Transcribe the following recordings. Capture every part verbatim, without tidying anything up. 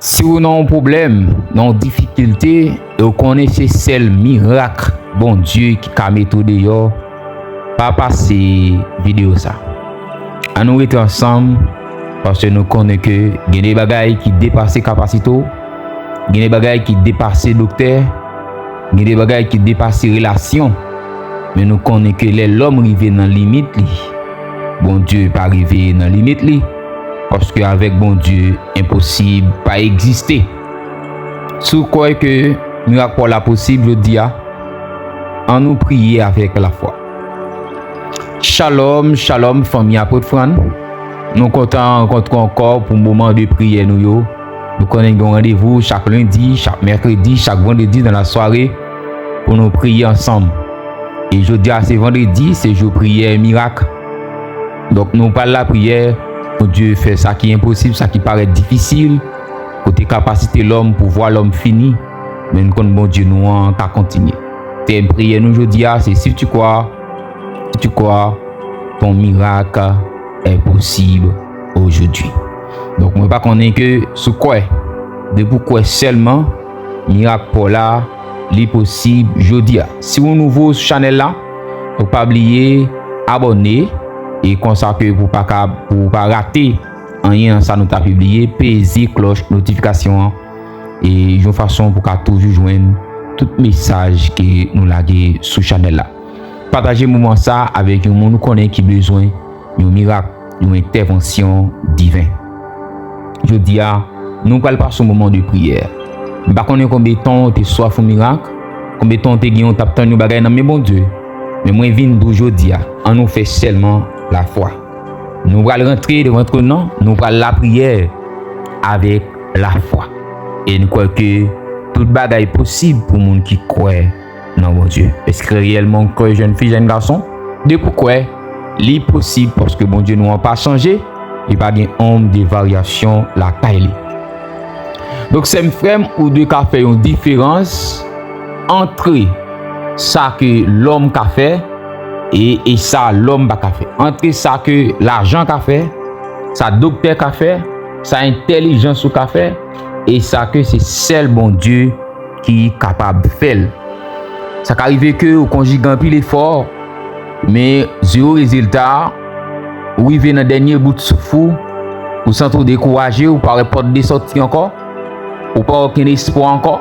Si w nan yon pwoblèm, nan yon difikilte, e w konnen se sèl mirak Bondye ki ka mete w deyò, pa pase videyo sa. Ann nou rete ansanm, paske nou konnen ke gen de bagay ki depase kapasite w, gen de bagay ki depase doktè, gen de bagay ki depase relasyon. Men nou konnen ke lè lòm rive nan limit li, Bondye pa rive nan limit li, paske avèk Bondye, enposib pa egziste. Si w kwè ke mirak pa w la posib jodi a, ann nou priye avèk lafwa. Shalom, shalom, fanmi Apot Fran. Nou kontan rankontre ankò pou moman de priyè nou yo. Nou konnen gen yon randevou chak lendi, chak mèkredi, chak vandredi nan lasware pou nou priye ansanm. E jodi a se vandredi, se jou priyè mirak. Donk nou pral lapriyè, Bondye fè sa ki enposib, sa ki parèt difisil, kote kapasite lòm, pouvwa lòm fini, men n konn Bondye nou an ka kontinye. Tèm priyè nou jodi a se si tu crois, si tu crois, ton miracle est possible aujourd'hui. Donk mwen pa konnen ke si w kwè, depi w kwè sèlman, mirak pa w la, li posib jodi a. Si w nouvo sou chanèl la, donk pa bliye abòne, e konsa ke pou pa ka, pou w pa rate anyen nan sa nou ta pibliye, peze klòch notifikasyon an, e yon fason pou w ka toujou jwenn tout mesaj ke nou lage sou chanèl la. Pataje moman sa avèk yon moun ou konnen ki bezwen yon mirak, yon entèvansyon diven. Jodi a, nou pral pase yon moman de priyè. M pa konnen konbyen tan w te swaf yon mirak, konbyen tan w te gen w t ap tann yon bagay nan men Bondye. Men mwen vin di w jodi a, ann nou fè sèlman lafwa. Nou pral rantre devan twòn nan, nou pral lapriyè avèk lafwa. E n kwè ke tout bagay posib pou moun ki kwè nan Bondye. Èske reyèlman w kwè, jèn fi, jèn gason? Depi w kwè, li posib paske Bondye nou an pa chanje, li pa gen onm de varyasyon lakay li. Donk, sè m, frè m, ou dwe ka fè yon diferans ant sa ke lòm ka fè e, e sa lòm pa ka fè. Ant sa ke lajan ka fè, sa doktè ka fè, sa entèlijans ou ka fè, e sa ke se sèl Bondye ki kapab fè l. Sa ka rive ke ou konjige anpil efò, men zewo rezilta, ou rive nan dènye bout souf ou, ou santi w dekouraje, ou pa wè pòt de sòti ankò, ou pa wè okenn espwa ankò.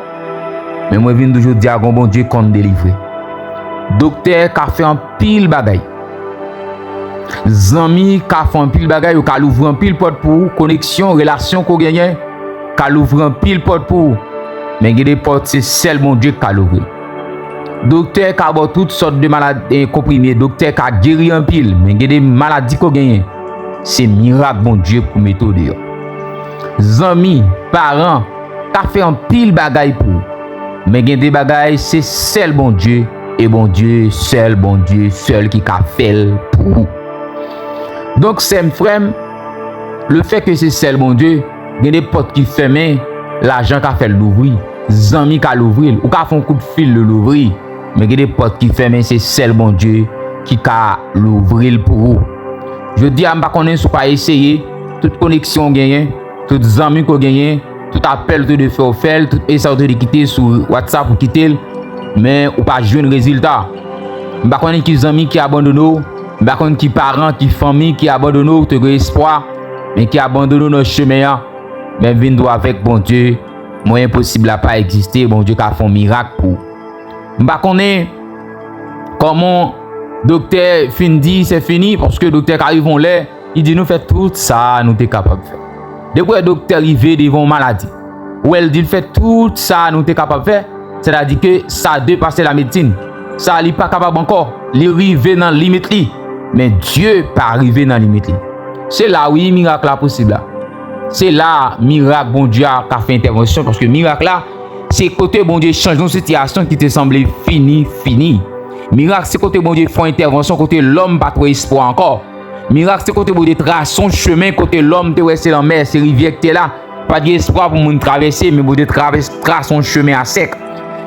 Men mwen vin di w jodi a, gon Bondye konn delivre. Doktè ka fè anpil bagay. Zanmi ka fè anpil bagay, yo ka louvri anpil pòt pou ou, koneksyon, relasyon ke w genyen ka louvri anpil pòt pou ou. Men gen de pòt se sèl Bondye ki ka louvri. Doktè ka ba w tout sòt de malad, eh, konprime, doktè ka geri anpil, men gen de maladi ke w genyen, se mirak Bondye pou mete w deyò. Zanmi, paran, ka fè anpil bagay pou ou. Men gen de bagay, se sèl Bondye, e Bondye, sèl Bondye, sèl ki ka fè l pou ou. Donk, sè m, frè m, lefètke se sèl Bondye, gen de pòt ki fèmen, lajan ka fè l louvri, zanmi ka louvri l, ou ka fè yon kout fil li louvri, men gen de pòt ki fèmen, se sèl Bondye ki ka louvri l pou ou. Jodi a, m pa konnen si w pa eseye, tout koneksyon w genyen, tout zanmi ke w genyen, tout apèl ou te dwe fè, ou fè l, tout mesaj ou te dwe kite sou WhatsApp, ou kite l, men ou pa jwenn rezilta. M pa konnen ki zanmi ki abandone w, m pa konnen ki paran, ki fanmi ki abandone w, ou te gen espwa, men ki abandone w nan chemen an. Men vin dwat avèk Bondye, mwayen posib la pa egziste, Bondye ka fè yon mirak pou ou. M pa konnen kòman doktè fin di se fini, paske doktè ka rive yon lè, li di nou fè tout sa nou te kapab fè. Depi w wè doktè rive devan yon maladi, ou wè l di l fè tout sa nou te kapab fè, sètadi ke sa depase lamedsin. Sa li pa kapab ankò, li rive nan limit li. Men Dye pa rive nan limit li. Se la wi mirak la posib la. Se la mirak Bondye a ka fè entèvansyon, paske mirak la, se kote Bondye chanje yon sitiyasyon ki te sanble fini, fini. Mirak se kote Bondye fè yon entèvansyon kote lòm pa t wè espwa ankò. Mirak se kote Bondye trase yon chemen kote lòm te wè se lanmè, se rivyè ki te la. Pa t gen espwa pou moun travèse, men Bondye travès-, trase yon chemen a sèk.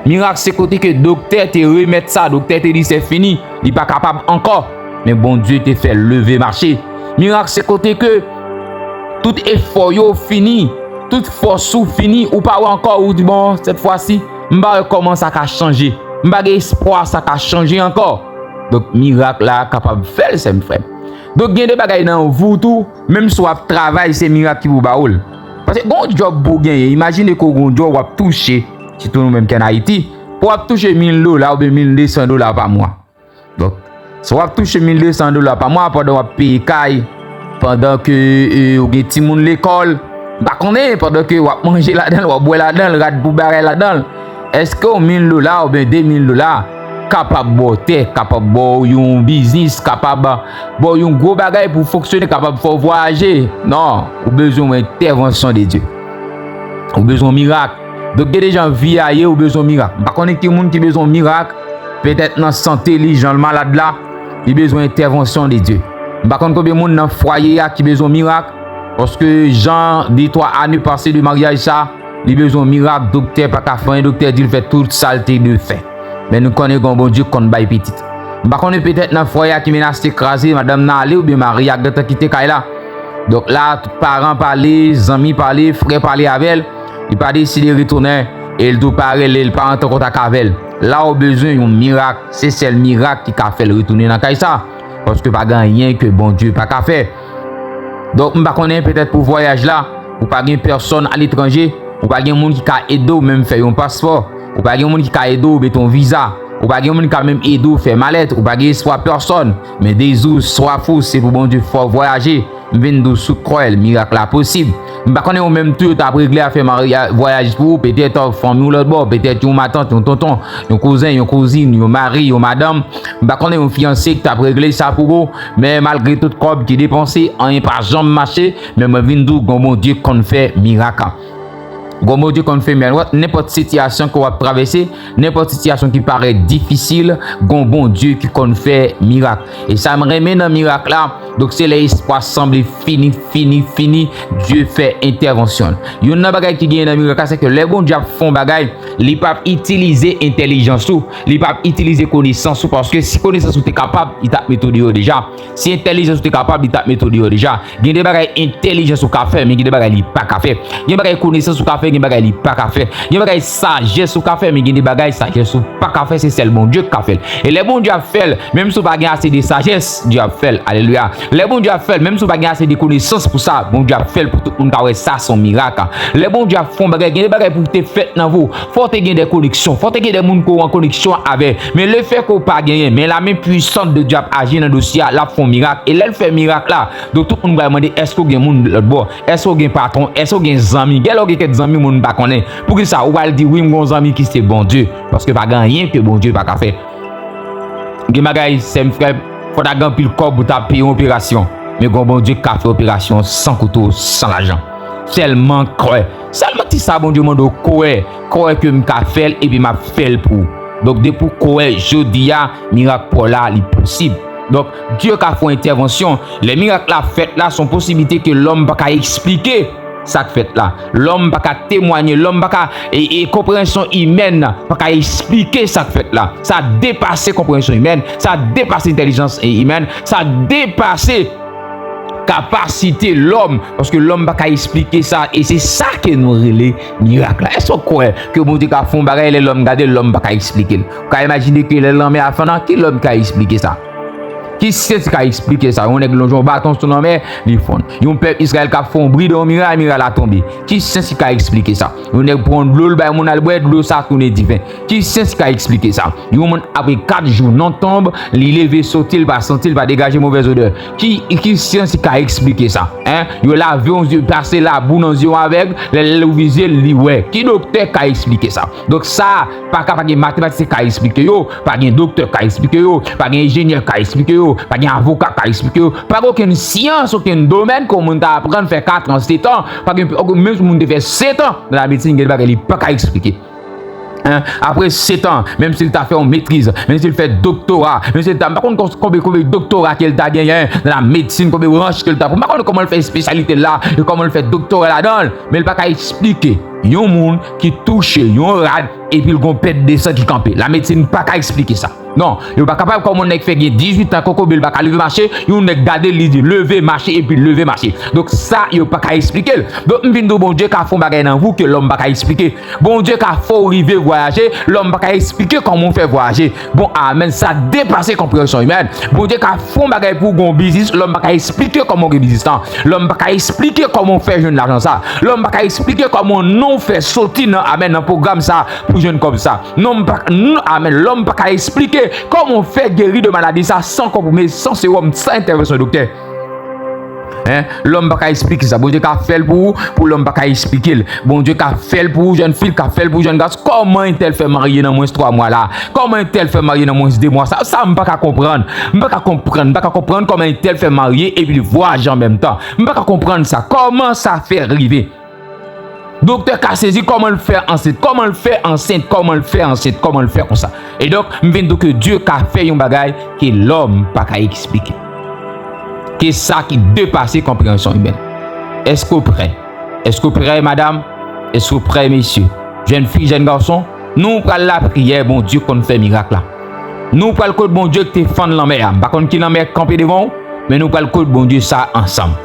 Mirak se kote ke doktè te remèt sa, doktè te di se fini, li pa kapab ankò. Men Bondye te fè l leve mache. Mirak se kote ke tout efò yo fini, tout fòs ou fini, ou pa wè ankò, ou di, bon, sèt fwa si, m pa wè kòman sa ka chanje. M pa gen espwa sa ka chanje ankò. Donk, mirak la kapab fè l, sè m, frè m. Donk, gen de bagay nan vi w tou, menm si w ap travay, se mirak ki pou ba ou l. Paske gen yon djòb pou w genyen. Imajine ke w gen yon djòb w ap touche, sitou nou menm ki ann Ayiti, pou w ap touche mil dola oubyen mil de san dola pa mwa. Donk, si w ap touche mil de san dola pa mwa pandan w ap peye kay, pandan ke, e, ou gen timoun lekòl, m pa konnen, pandan ke w ap manje ladan l, w ap bwè ladan l, rad pou bagay ladan l, èske yon mil dola oubyen de mil dola kapab ba w tè, kapab ba w yon biznis, kapab ba w yon gwo bagay pou w fonksyone, kapab fè w vwayaje? Non, ou bezwen yon entèvansyon de Dye. Ou bezwen yon mirak. Donk, gen de jan vi a ye, ou bezwen yon mirak. M pa konnen ki moun ki bezwen yon mirak, petèt nan sante li, jan l malad la, li bezwen entèvansyon de Dye. M pa konn konbyen moun nan fwaye a ki bezwen mirak, paske jan de twa ane pase de maryaj sa, li bezwen mirak, doktè pa ka fè anyen, doktè di l fè tout sa l te dwe fè. Men nou konnen gen yon Bondye k konn bay pitit. M pa konnen, petèt nan fwaye a ki menase kraze, madanm nan ale oubyen mari a gentan kite kay la. Donk la, tout paran pale, zanmi pale, frè pale avè l, li pa deside retounen, e l tou pa rele l, pa antre an kontak avè l. La ou bezwen yon mirak, se sèl mirak ki ka fè l retounen nan kay sa, paske pa gen anyen ke Bondye pa ka fè. Donk, m pa konnen, petèt pou vwayaj la, ou pa gen pèsòn aletranje, ou pa gen moun ki ka ede w menm fè yon paspò, ou pa gen moun ki ka ede w mete yon viza, ou pa gen moun ki ka menm ede w fè malèt, ou pa gen espwa pèsòn. Men dezi w, swaf ou, se pou Bondye fè w vwayaje. M vin di w, si w kwè l, mirak la posib. M pa konnen, ou menm tou, yo t ap regle afè marya-, vwayaj pou ou, petèt, fanmi w lòt bò, petèt yon matant, yon tonton, yon kouzen, yon kouzin, yon mari, yon madanm, m pa konnen, yon fiyanse ki t ap regle sa pou ou, men malgre tout kòb ki depanse, anyen pa janm mache, men mwen vin di w, gen yon Bondye k konn fè mirak. Gen yon Bondye k konn fè mirak. Nenpòt sitiyasyon ke w ap travèse, nenpòt sitiyasyon ki parèt difisil, gen yon Bondye ki konn fè mirak. E sa m renmen nan mirak la, donk se lè espwa sanble fini, fini, fini, Dye fè entèvansyon l. Youn nan bagay ki genyen nan mirak la, se ke lè Bondye ap fè yon bagay, li p ap itilize entèlijans ou, li p ap itilize konesans ou, paske si konesans ou te kapab, li t ap mete w deyò deja. Si entèlijans ou te kapab, li t ap mete w deyò deja. Gen de bagay entèlijans ou ka fè, men gen de bagay li pa ka fè. Gen bagay konesans ou ka fè, gen bagay li pa ka fè. Gen bagay sajès ou ka fè, men gen de bagay sajès ou pa ka fè, se sèl Bondye ki ka fè l. E lè Bondye ap fè l, menm si w pa gen ase de sajès, Dye ap fè l. Alelouya. Lè Bondye ap fè l, menm si w pa gen ase de konesans pou sa, Bondye ap fè l pou tout moun ka wè sa se yon mirak. Lè Bondye ap fè yon bagay, gen de bagay pou te fèt nan vi w. Fò w te gen de koneksyon, fò w te gen de moun ke w an koneksyon avè. Men lefètke w pa genyen, men la men pwisant de Dye ap aji nan dosye a, l ap fè yon mirak. E lè l fè mirak la, donk tout moun pral mande, èske w gen moun lòt bò? Èske w gen patwon? Èske w gen zanmi? Gen lè w gen kèk zanmi moun pa konnen. Poukisa? Ou pral di, wi, m gen yon zanmi ki se Bondye. Paske pa gen anyen ke Bondye pa ka fè. Gen bagay, sè m, frè m, fò w ta gen anpil kòb pou w ta peye yon operasyon. Men gen yon Bondye ki ka fè operasyon san kouto, san lajan. Sèlman kwè. Sèlman ti sa Bondye mande w, kwè. Kwè ke m ka fè l epi m ap fè l pou ou. Donk, depi w kwè jodi a, mirak pa w la, li posib. Donk, Dye ka fè yon entèvansyon. Lè mirak la fèt la, se yon posiblite ke lòm pa ka eksplike sa k fèt la. Lòm pa ka temwaye, lòm pa ka, e, e, konpreyansyon imèn pa ka eksplike sa k fèt la. Sa depase konpreyansyon imèn, sa depase entèlijans, e, imèn, sa depase kapasite lòm, paske lòm pa ka eksplike sa, e se sa ke nou rele mirak la. Èske w kwè ke Bondye ka fè yon bagay, lè lòm gade l, lòm pa ka eksplike l? Ou ka imajine ke lè lanmè a fann, ki lòm ka eksplike sa? Ki syans ki ka eksplike sa? Yon nèg lonje yon baton sou lanmè, li fonn. Yon pèp Izrayèl k ap fè yon bri de yon miray, miray la tonbe. Ki syans ki ka eksplike sa? Yon nèg pran dlo, l bay moun al bwè, dlo sa tounen diven. Ki syans ki ka eksplike sa? Yon moun apre kat jou nan tonb, li leve soti, l pa santi, l pa degaje movèz odè. Ki, ki syans ki ka eksplike sa? Hein? Yo lave yon zye, pase labou nan zye yon avèg, lè l ouvri zye l, li wè. Ki doktè ka eksplike sa? Donk sa, pa ka, pa gen matematisyen ka eksplike yo, pa gen doktè ka eksplike yo, pa gen enjenyè ka eksplike yo, pa gen avoka ka eksplike yo, pa gen okenn syans, okenn domèn ke yon moun ta aprann fè kat an, sèt an, pa gen, menm si moun te fè sèt an nan lamedsin, gen de bagay li pa ka eksplike. Hein? Apre sèt an, menm si l ta fè yon metriz, menm si l fè doktora, menm si l ta, m pa konn kon-, konbyen, konbyen doktora ke l ta genyen nan lamedsin, konbyen branch ke l ta pran, m pa konn kòman l fè espesyalite l la, e kòman l fè doktora ladan l, men l pa ka eksplike yon moun ki touche yon rad epi l gon pèt de san ki kanpe. Lamedsin pa ka eksplike sa. Non, yo pa kapab. Kòman yon nèg fè gen dizuit an, kokobe, l pa ka leve mache, yon nèg gade l, li di, "Leve, mache," epi l leve, mache. Donk, sa, yo pa ka eksplike l. Donk, m vin di w, Bondye ka fè yon bagay nan ou ke lòm pa ka eksplike. Bondye ka fè w rive vwayaje, lòm pa ka eksplike kòman w fè vwayaje. Bon, amèn, sa depase konpreyansyon imèn. Bondye ka fè yon bagay pou w gen yon biznis, lòm pa ka eksplike kòman w gen biznis lan. Lòm pa ka eksplike kòman w fè jwenn lajan sa. Lòm pa ka eksplike kòman non w fè soti nan, amèn, nan pwogram sa pou jwenn kòb sa. Non, m pa, n-, amèn. Lòm pa ka eksplike kòman w fè geri de maladi sa san konprime, san sewòm, san entèvansyon doktè. Hein? Lòm pa ka eksplike sa. Bondye ka fè l pou ou, pou lòm pa ka eksplike l. Bondye ka fè l pou ou, jèn fi, l ka fè l pou ou, jèn gason. Kòman entèl fè marye nan mwens twa mwa la? Kòman entèl fè marye nan mwens de mwa sa? Sa m pa ka konprann. M pa ka konprann. M pa ka konprann kòman entèl fè marye epi l vwayaje an menm tan. M pa ka konprann sa. Kòman sa fè rive? Doktè ka sezi, kòman l fè ansent, kòman l fè ansent, kòman l fè ansent, kòman l fè konsa. E donk, m vin di w ke Dye ka fè yon bagay ke lòm pa ka eksplike. Ke sa ki depase konpreyansyon imèn. Èske w prè? Èske w prè, madanm? Èske w prè, mesye? Jèn fi, jèn gason, nou pral lapriyè, Bondye konn fè mirak la. Nou pral kot Bondye ki te fann lanmè a. M pa konn ki lanmè k kanpe devan w, men nou pral kot Bondye sa ansanm.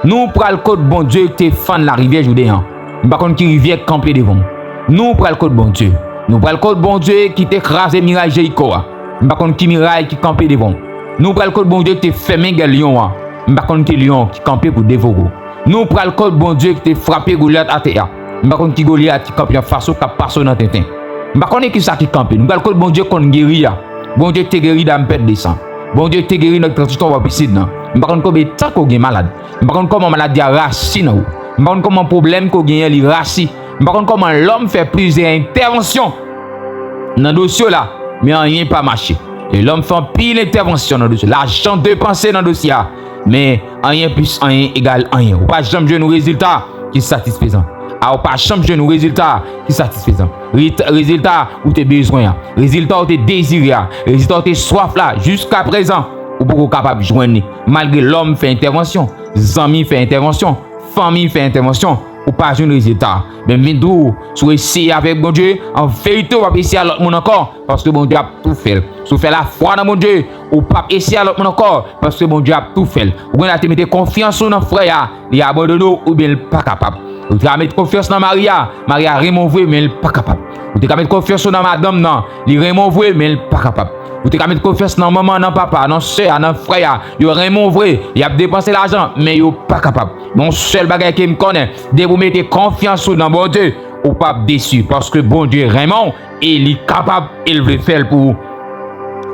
Nou pral kot Bondye ki te fann larivyè Jouden an. M pa konn ki rivyè k kanpe devan w. Nou pral kot Bondye. Nou pral kot Bondye ki te kraze miray Jeriko a. M pa konn ki miray ki kanpe devan w. Nou pral kot Bondye ki te fèmen gèl lyon an. M pa konn ki lyon ki kanpe pou devore w. Nou pral kot Bondye ki te frape Golyat atè a. M pa konn ki Golyat ki kanpe anfas ou, k ap pase w nan tenten. M pa konnen ki sa ki kanpe. Nou pral kot Bondye konn geri a. Bondye ki te geri dam pèt de san. Bondye ki te geri nèg tranzisyon bò pisin nan. M pa konn konbyen tan ke w gen malad. M pa konn kòman maladi a rasi nan ou. M pa konn kòman pwoblèm ke w genyen li rasi. M pa konn kòman lòm fè plizyè entèvansyon nan dosye w la, men anyen pa mache. E lòm fè anpil entèvansyon nan dosye. Lajan depanse nan dosye a, men anyen plis anyen egal anyen. Ou pa janm jwenn yon rezilta ki satisfezan. A, ou pa janm jwenn yon rezilta ki satisfezan. Re-, rezilta ou te bezwen an, rezilta ou te dezire a, rezilta ou te swaf la, jiskaprezan, ou poko kapab jwenn li. Malgre lòm fè entèvansyon, zanmi fè entèvansyon, fanmi fè entèvansyon, ou pa jwenn rezilta. Men m vin di w, si w eseye avèk Bondye, an verite, w ap eseye a lòt moun ankò, paske Bondye ap tou fè l. Si w fè lafwa nan Bondye, ou p ap eseye a lòt moun ankò, paske Bondye ap tou fè l. Ou gen dwa te mete konfyans ou nan frè a, li abandone w, oubyen l pa kapab. Ou te ka met konfyans nan mari a, mari a renmen w vre, men l pa kapab. Ou te ka met konfyans ou nan madanm nan, li renmen w vre, men l pa kapab. Ou te ka met konfyans nan manman, nan papa, nan sè a, nan frè a, yo renmen w vre, y ap depanse lajan, men yo pa kapab. Men yon sèl bagay ke m konnen, depi w mete konfyans ou nan Bondye, ou p ap desi, paske Bondye renmen w, e li kapab, e l vle fè l pou ou.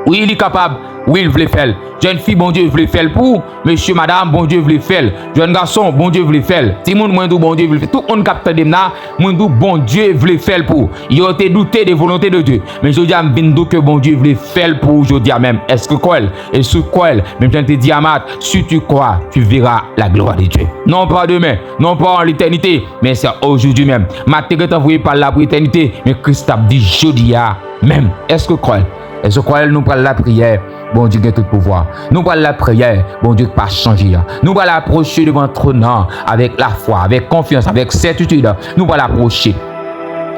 Wi, li kapab, wi, l vle fè l. Jèn fi, Bondye vle fè l pou ou. Mesye, madanm, Bondye vle fè l. Jèn gason, Bondye vle fè l. Timoun, mwen di w, Bondye vle fè l. Tout moun k ap tande m la, mwen di w, Bondye vle fè l pou ou. Yo te doute de volonte de Dye. Men jodi a, m vin di w ke Bondye vle fè l pou ou jodi a menm. Èske w kwè l? E si w kwè l, menm jan l te di a Mat, si tu crois, tu verras la gloire de Dieu. Non pas demain, non pas en l'éternité, men se ojodi menm. Mat te gentan voye pa l la pou etènite, men Kris t ap di jodi a menm. Èske w kwè l? Èske w kwè l? Nou pral lapriyè, Bondye gen tout pouvwa. Nou pral lapriyè, Bondye k pa chanje a. Nou pral apwoche devan twòn nan avèk lafwa, avèk konfyans, avèk sètitid. Nou pral apwoche.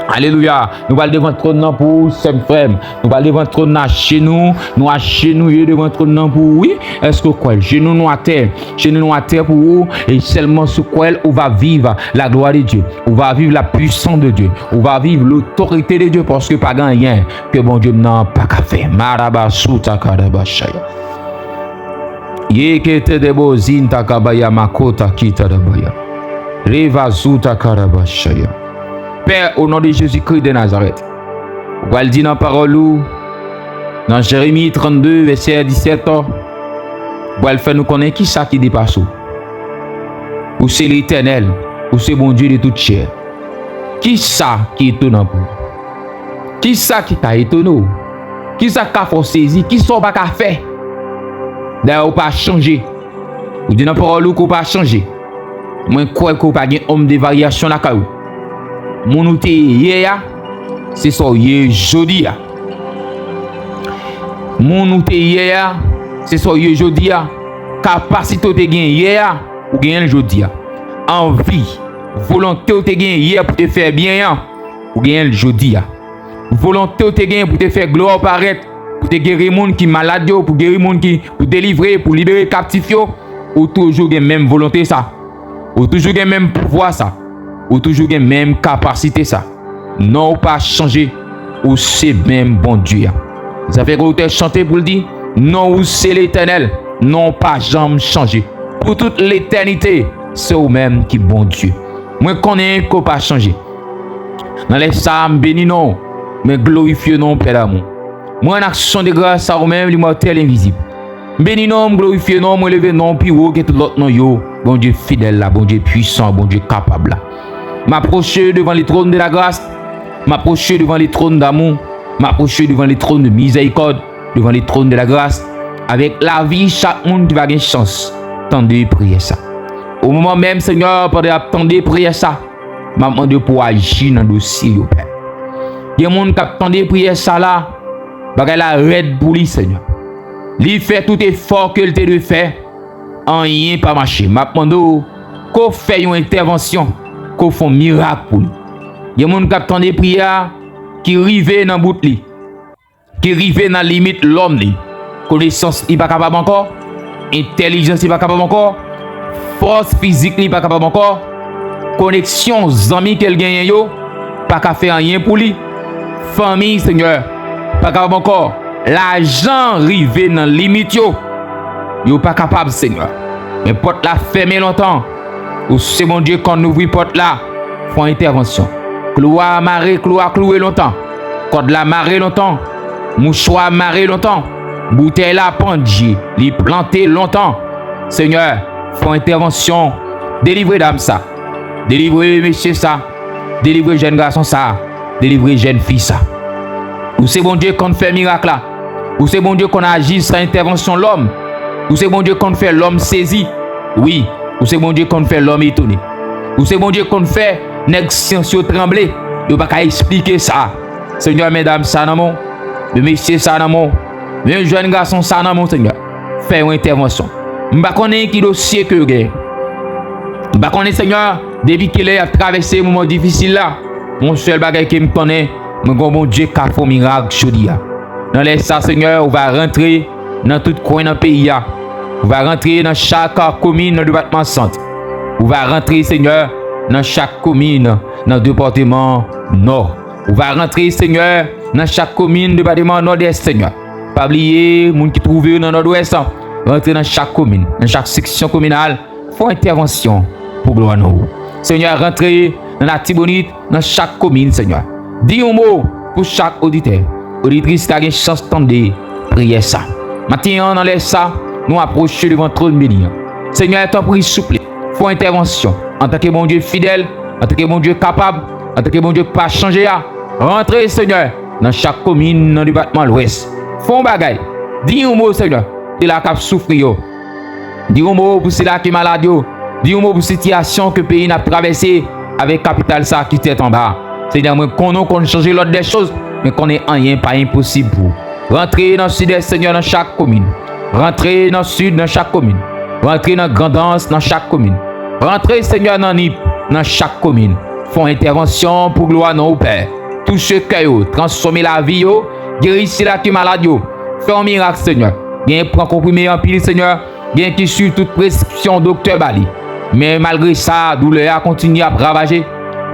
Alelouya. Nou pral devan twòn nan pou ou, sè m, frè m. Nou pral devan twòn nan ajenou. Nou ajenouye devan twòn nan pou ou, wi. Èske w kwè l? Jenou nou atè. Jenou nou atè pou ou. E sèlman si w kwè l, ou va viv la gloire de Dieu. Ou va viv la puissance de Dieu. Ou va viv l'autorité de Dieu, paske pa gen anyen ke Bondye m nan pa ka fè. Marabasuta karabashaya. Yekete debo zinta kabaya makota kita dabaya. Reva zuta karabashaya. Pè, o non de Jezikri de Nazarèt, ou pral di nan pawòl ou, nan Jeremi trannde, vèsè disèt, ou pral fè nou konnen kisa ki depase w. Ou se Letènèl, ou se Bondye de tout chè. Kisa ki etonan pou ou? Kisa ki ka etone w? Kisa k ka fè w sezi? Kisa w pa ka fè? Dayè, ou pa chanje. Ou di nan pawòl ou ke w pa chanje. Mwen kwè ke w pa gen ombre de varyasyon lakay ou. Moun ou te ye yè a, se sa w ye jodi a. Moun ou te ye yè a, se sa w ye jodi a. Kapasite w te gen yè a, ou genyen l jodi a. Anvi, volonte w te gen yè pou te fè byen an, ou genyen l jodi a. Volonte w te gen pou te fè glwa w parèt, te geri moun ki malad yo, pou geri moun ki, pou delivre, pou libere kaptif yo, ou toujou gen menm volonte sa. Ou toujou gen menm pouvwa sa. Ou toujou gen menm kapasite sa. Non ou pa chanje, ou se menm Bondye a. Sa fè ke otè chante pou l di, non ou se Letènèl, non ou pa janm chanje. Pou tout letènite, se ou menm ki Bondye. Mwen konnen ke w pa chanje. Nan lè sa a, m beni non w, mwen glorifye non w, Pè damou. Mwen rann aksyon de gras a ou menm, Limòtèl envizib. M beni non w, m glorifye non w, mwen leve non w pi wo ke tout lòt non yo. Bondye fidèl la, Bondye pwisan, Bondye kapab la. M apwoche devan le trône de la grâce, m apwoche devan le trône d'amour, m apwoche devan le trône de miséricorde, devan le trône de la grâce, avèk lavi chak moun ki va gen chans tande priyè sa. O moman menm, Senyè, pandan y ap tande priyè sa, m ap mande w pou w aji nan dosye yo, Pè. Gen moun k ap tande priyè sa la, bagay la rèd pou li, Senyè. Li fè tout efò ke l te dwe fè, anyen pa mache. M ap mande w ke w fè yon entèvansyon, ke w fè yon mirak pou li. Gen moun k ap tande priyè a, ki rive nan bout li, ki rive nan limit lòm li. Konesans li pa kapab ankò, entèlijans li pa kapab ankò, fòs fizik li pa kapab ankò, koneksyon zanmi ke l genyen yo pa ka fè anyen pou li. Fanmi, Senyè, pa kapab ankò. Lajan rive nan limit yo. Yo pa kapab, Senyè. Men pòt la fèmen lontan. Ou se Bondye konn louvri pòt la. Fè yon entèvansyon. Klou a mare, klou a klouwe lontan. Kòd la mare lontan. Mouchwa mare lontan. Boutèy la pandye. Li plante lontan. Senyè, fè yon entèvansyon. Delivre dam sa. Delivre mesye sa. Delivre jèn gason sa. Delivre jèn fi sa. Ou se Bondye konn fè mirak la. Ou se Bondye konn aji san entèvansyon lòm. Ou se Bondye konn fè lòm sezi. Wi, ou se Bondye konn fè lòm etone. Ou se Bondye konn fè nèg syans yo tranble. Yo pa ka esplike sa. Senyè, men dam sa nan men w. Men mesye sa nan men w. Men jèn gason sa nan men w, Senyè. Fè yon entèvansyon. M pa konnen ki dosye ke yo gen. M pa konnen, Senyè, depi kilè y ap travèse moman difisil la. Yon sèl bagay ke m konnen, mwen gen yon Bondye k ka fè yon mirak jodi a. Nan lè sa, Senyè, ou va rantre nan tout kwen nan peyi a. Ou va rantre nan chak komin nan depatman Sant. Ou va rantre, Senyè, nan chak komin nan depatman Nò. Ou va rantre, Senyè, nan chak komin depatman Nòdès, Senyè. Pa bliye moun ki twouve yo nan Nòdwès, rantre nan chak komin, nan chak seksyon kominal, fè yon entèvansyon pou glwa non w. Senyè, rantre nan Latibonit, nan chak komin, Senyè. Di yon mo pou chak oditè, oditris ki ta gen chans tande priyè sa. Maten an, nan lè sa, nou apwoche devan twòn beni an. Senyè, tanpri, souple, fè yon entèvansyon. Antanke Bondye fidèl, antanke Bondye kapab, antanke Bondye k pa chanje a, rantre, Senyè, nan chak komin nan depatman Lwès. Fè yon bagay. Di yon mo, Senyè, sila k ap soufri yo. Di yon mo pou sila ki malad yo. Di yon mo pou sitiyasyon ke peyi n ap travèse avèk kapital sa ki tèt anba. Senyè, mwen konnen w konn chanje lòd dè choz, men konnen anyen pa enposib pou ou. Rantre nan Sidès, Senyè, nan chak komin. Rantre nan Sid, nan chak komin. Rantre nan Grandans, nan chak komin. Rantre, Senyè, nan Nip, nan chak komin. Fè yon entèvansyon pou glwa non w, Pè. Touche kè yo, transfòme lavi yo, geri sila ki malad yo. Fè yon mirak, Senyè. Gen pran konprime anpil, Senyè. Gen ki swiv tout preskripsyon doktè ba li. Men malgre sa, doulè a kontinye ap ravaje.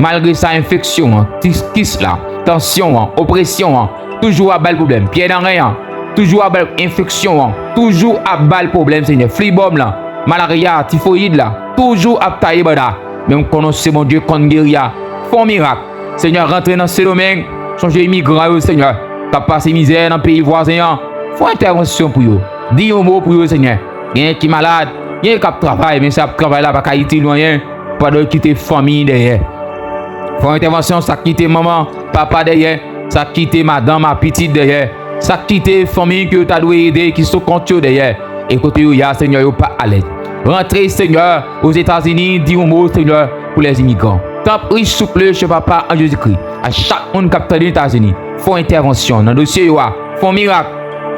Malgre sa, enfeksyon an, ti-, kis la, tansyon an, opresyon an, toujou ap ba l pwoblèm. Pyè nan ren an, toujou ap ba l enfeksyon an, toujou ap ba l pwoblèm, Senyè. Flibòm lan, malarya, tifoyid la, toujou ap taye banda. Men m konnen w se Bondye konn geri a. Fè yon mirak. Senyè, rantre nan Sendomeng, sonje imigran yo, Senyè, k ap pase mizè nan peyi vwazen an. Fè yon entèvansyon pou yo. Di yon mo pou yo, Senyè. Genyen ki malad, genyen k ap travay, men sa y ap travay la pa ka itil yo anyen, pandan yo kite fanmi dèyè. Fè yon entèvansyon, sa k kite manman, papa dèyè, sa k kite madanm ak pitit dèyè, sa k kite fanmi ke yo ta dwe ede, ki sou kont yo dèyè, e kote yo ye a, Senyè, yo pa alèz. Rantre, Senyè, Ozetazini, di yon mo, Senyè, pou lèzimigran. Tanpri, souple, che Papa, an Jezikri, a chak moun k ap tande Etazini, fè yon entèvansyon nan dosye yo a. Fè yon mirak.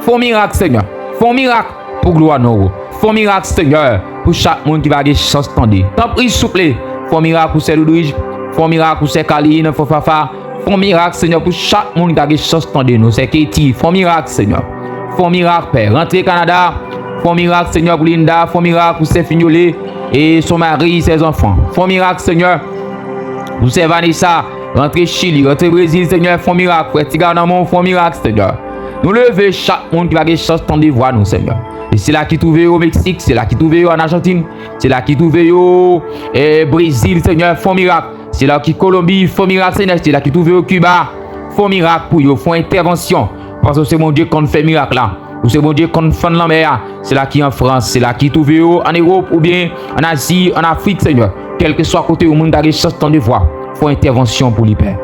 Fè yon mirak, Senyè. Fè yon mirak pou glwa non w. Fè yon mirak, Senyè, pou chak moun ki va gen chans tande. Tanpri, souple, fè yon mirak pou sè Loudrij. Fè yon mirak pou sè Kaline, fè Fafa. Fè yon mirak, Senyè, pou chak moun ki ta gen chans tande nou. Sè Katie, fè yon mirak, Senyè. Fè yon mirak, Pè. Rantre Kanada. Fè yon mirak, Senyè, pou Linda. Fè yon mirak pou sè Fignolé e son mari, ses enfants. Fè yon mirak, Senyè, pou sè Vanessa. Rantre Chili, rantre Brezil, Senyè, fè yon mirak. Frè Tiga nan men w, fè yon mirak, Senyè. Nou leve chak moun ki pa gen chans tande vwa nou, Senyè. E sila ki twouve yo o Meksik, sila ki twouve yo an Ajantin, sila ki twouve yo e Brezil, Senyè, fè yon mirak. Sila ki Kolonbi, fè yon mirak, Senyè. Sila ki twouve yo Kiba, fè yon mirak pou yo, fè yon entèvansyon. Paske w se Bondye k konn fè mirak la. Ou se Bondye k konn fann lanmè a. Sila ki an Frans, sila ki twouve yo an Ewòp oubyen an Azi, an Afrik, Senyè. Kèlkeswa kote yon moun ta gen chans tande vwa, fè yon entèvansyon pou li, Pè.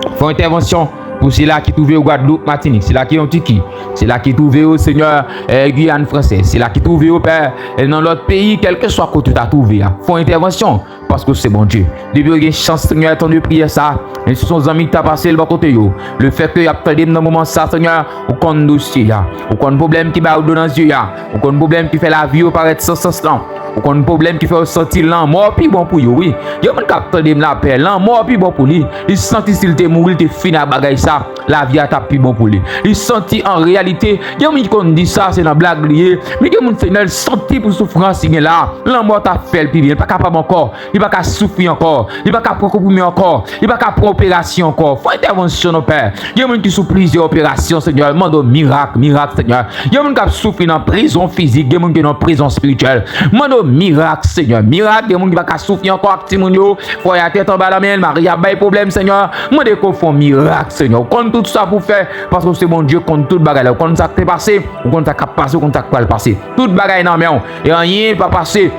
Fè yon entèvansyon pou sila ki twouve yo Gwadloup, Matinik, sila ki Antiki, sila ki twouve yo, Senyè, eh, Giyàn Fransèz, sila ki twouve yo, Pè, eh, nan lòt peyi, kèlkeswa kote yo ta twouve a. Fè yon entèvansyon. Paske w se Bondye. Depi yo gen chans, Senyè, tande priyè sa, men si se yon zanmi ki ta pase l bò kote yo, lefètke y ap tande m nan moman sa, Senyè, ou konn dosye a, ou konn pwoblèm ki ba yo dlo nan zye a, ou konn pwoblèm ki fè lavi yo parèt san sans lan, ou konn pwoblèm ki fè yo santi lanmò pi bon pou yo, wi. Gen moun k ap tande m la, Pè, lanmò pi bon pou li. Li santi si l te mouri, li te fini ak bagay sa, lavi a t ap pi bon pou li. Li santi an reyalite, gen moun ki konn di sa, se nan blag li ye, men gen moun, Senyè, l santi pou soufrans li gen la, lanmò t ap fè l pi byen, li pa kapab ankò. Li pa ka soufri ankò. Li pa ka pran konprime ankò. Li pa ka pran operasyon ankò. Fè entèvansyon non, Pè. Gen moun ki sou plizyè operasyon, Senyè. Mande w mirak, mirak, Senyè. Gen moun k ap soufri nan prizon fizik, gen moun ki nan prizon espirityèl. Mande w mirak, Senyè. Mirak, gen moun ki pa ka soufri ankò ak timoun yo. Fwaye a tèt anba nan men l, mari a bay pwoblèm, Senyè. Mande ke w fè yon mirak, Senyè. Ou konn tout sa pou w fè, paske w se Bondye k konn tout bagay la. Ou konn sa k te pase, ou konn sa k ap pase, ou konn sa k pral pase. Tout bagay nan men w. E anyen pa pase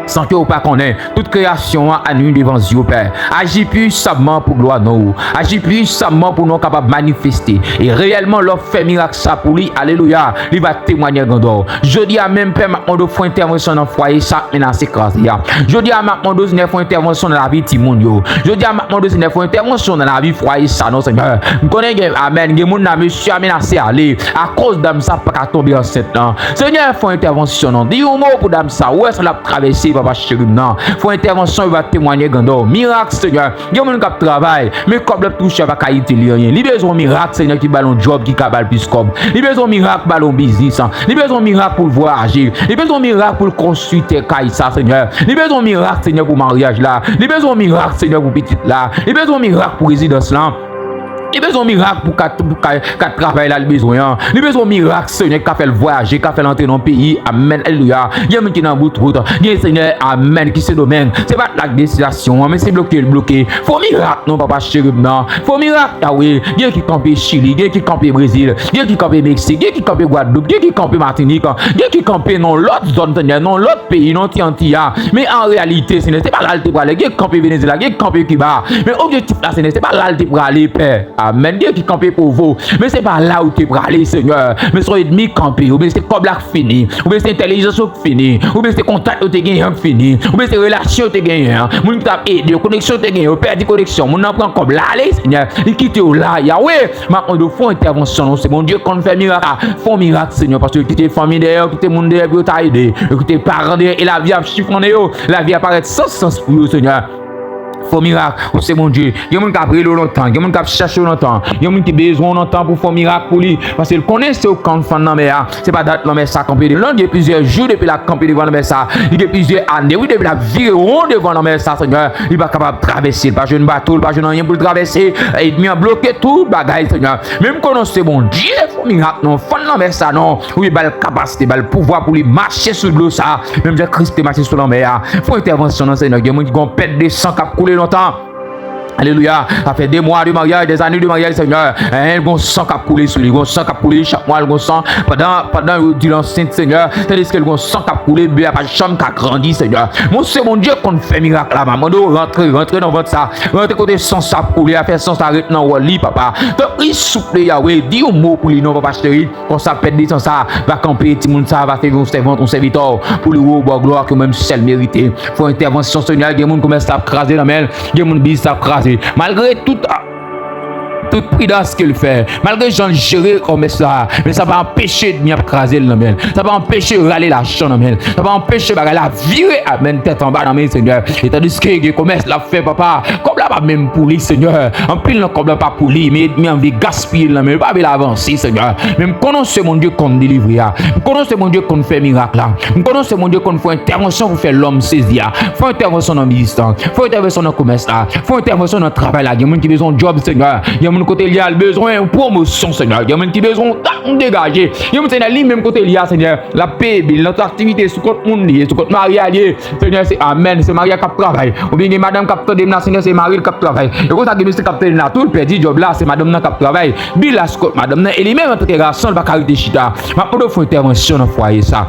san ke w pa konnen. Tout kreyasyon an anni devan zye w, Pè. Aji pwisamman pou glwa non w. Aji pwisamman pou non w kapab manifeste. E reyèlman, lè w fè mirak sa pou li, alelouya, li va temwanye grandè w. Jodi a menm, Pè, m ap mande w fè entèvansyon nan fwaye sa k menase kraze a. Jodi a, m ap mande w, Senyè, fè entèvansyon nan lavi timoun yo. Jodi a, m ap mande w, Senyè, fè entèvansyon nan lavi fwaye sa non, Senyè. M konnen gen, amèn, gen moun la, mesye a menase ale. Akoz dam sa pa ka tonbe ansent lan. Senyè, fè yon entèvansyon non. Di yon mo pou dam sa. Ou wè sa l ap travèse, papa cheri m nan. Fè yon entèvansyon, li va temwanye grandè w. Mirak, Senyè. Gen moun k ap travay, men kòb l ap touche a pa ka itil li anyen. Li bezwen yon mirak, Senyè, ki ba l yon djòb, ki ka ba l plis kòb. Li bezwen yon mirak, ba l yon biznis. Li bezwen yon mirak pou l vwayaje. Li bezwen yon mirak pou l konstwi tè kay sa, Senyè. Li bezwen yon mirak, Senyè, pou maryaj la. Li bezwen yon mirak, Senyè, pou pitit la. Li bezwen yon mirak pou rezidans lan. Li bezwen yon mirak pou kat, pou kat, kat travay la li bezwen an. Li bezwen yon mirak, Senyè, ki ka fè l vwayaje, ki ka fè l antre nan yon peyi. Amèn. Alelouya. Gen moun ki nan bout wout. Gen, Senyè, amèn, ki Sendomeng. Se pa t la k destinasyon an, men se bloke l bloke. Fè yon mirak non, papa cheri m nan. Fè yon mirak, Yawe. Gen ki kanpe Chili, gen ki kanpe Brezil, gen ki kanpe Meksik, gen ki kanpe Gwadloup, gen ki kanpe Matinik, gen ki kanpe nan lòt zòn, Senyè, nan lòt peyi, nan ti Anti a. Men an reyalite, Senyè, se pa la l te prale. Gen ki kanpe Venezyela, gen ki kanpe Kiba. Men objektif la, Senyè, se pa la l te prale, Pè. Amèn. Gen ki kanpe Pwovo. Men se pa la ou te prale, Senyè. Men se yon ènmi kanpe. Oubyen se kòb la k fini. Oubyen se entèlijans yo k fini. Oubyen se kontak yo te genyen an k fini. Oubyen se relasyon yo te genyen an. Moun ki t ap ede yo, koneksyon yo te genyen, yo pèdi koneksyon. Moun nan pran kòb la ale, Senyè. Li kite yo la, Yawe. M ap mande w fè yon entèvansyon non. Se Bondye k konn fè mirak la. Fè yon mirak, Senyè, paske yo kite fanmi dèyè, yo kite moun dèyè pou yo ta ede. Yo kite paran dèyè e lavi ap chifone yo. Lavi ap parèt san sans pou yo, Senyè. Fè yon mirak, ou se Bondye. Gen moun k ap rele w lontan, gen moun k ap chèche w lontan, gen moun ki bezwen w lontan pou fè yon mirak pou li. Paske l konnen se ou k konn fann lanmè a. Se pa dat lanmè sa kanpe devan l, gen plizyè jou depi l ap kanpe devan lanmè sa. Li gen plizyè ane, wi, depi l ap vire won devan lanmè sa, Senyè. Li pa kapab travèse, li pa jwenn bato, li pa jwenn anyen pou l travèse. Ènmi an bloke tout bagay, Senyè. Men m konnen w se Bondye, fè yon mirak non, fann lanmè sa non. Wi, ba l kapasite, ba l pouvwa pou li mache sou dlo sa. Menm jan Kris te mache sou lanmè a. Fè yon entèvansyon non, Senyè. Gen moun ki gen yon pèt de san k ap koule lontan. Alelouya. Sa fè de mwa de maryaj, des années de maryaj, Senyè. Hein, gon san k ap koule sou li. Gon san k ap koule chak mwa, gon san. Pandan, pandan yo di l ansent, Senyè. Tandiske l gon san k ap koule, bebe a pa janm ka grandi, Senyè. Mon se Bondye konn fè mirak la, m ap mande w rantre, rantre nan vant sa. Rantre kote san sa ap koule a, fè san sa ret nan wòl li, papa. Tanpri, souple, Yawe, di yon mo pou li non, papa cheri. Konsa, pèt de san sa va kanpe, timoun sa va sèvi yon sèvant, yon sèvitè w, pou li wo w ba w glwa ke ou menm sèl merite. Fè yon entèvansyon, Senyè. Gen moun komès la ap kraze nan men l, gen moun biznis la ap kraze. Malgre tout, ah, tout pridans ke l fè, malgre jan l jere kòmès la, men sa pa anpeche ènmi an ap kraze l nan men l. Sa pa anpeche rale lajan nan men l. Sa pa anpeche bagay la vire, amèn, tèt anba nan men l, Senyè. E tandiske gen kòmès l ap fè, papa, kòb la pa menm pou li, Senyè. Anpil nan kòb la pa pou li, men ènmi an vle gaspiye l nan men l, pa vle l avanse, Senyè. Men m konnen se Bondye konn delivre a. M konnen se Bondye konn fè mirak la. M konnen se Bondye konn fè entèvansyon pou fè lòm sezi a. Fè entèvansyon nan biznis la. Fè entèvansyon nan kòmès la. Fè entèvansyon nan travay la. Gen moun ki bezwen yon djòb, Senyè. Gen moun kote l ye a, l bezwen yon pwomosyon, Senyè. Gen moun ki bezwen yon tak pou degaje. Gen moun, Senyè, li menm kote l ye a, Senyè, l ap peye bil nan tout aktivite, sou kont moun li ye, sou kont mari a li ye. Senyè, se amèn. Se mari a k ap travay. Oubyen gen madanm k ap tande m la, Senyè, se mari l k ap travay. E konsa gen mesye k ap tande m la tou, l pèdi djòb la, se madanm nan k ap travay. Bil la sou kont madanm nan, e li menm antanke gason, l pa ka rete chita. M ap mande w fè entèvansyon nan fwaye sa.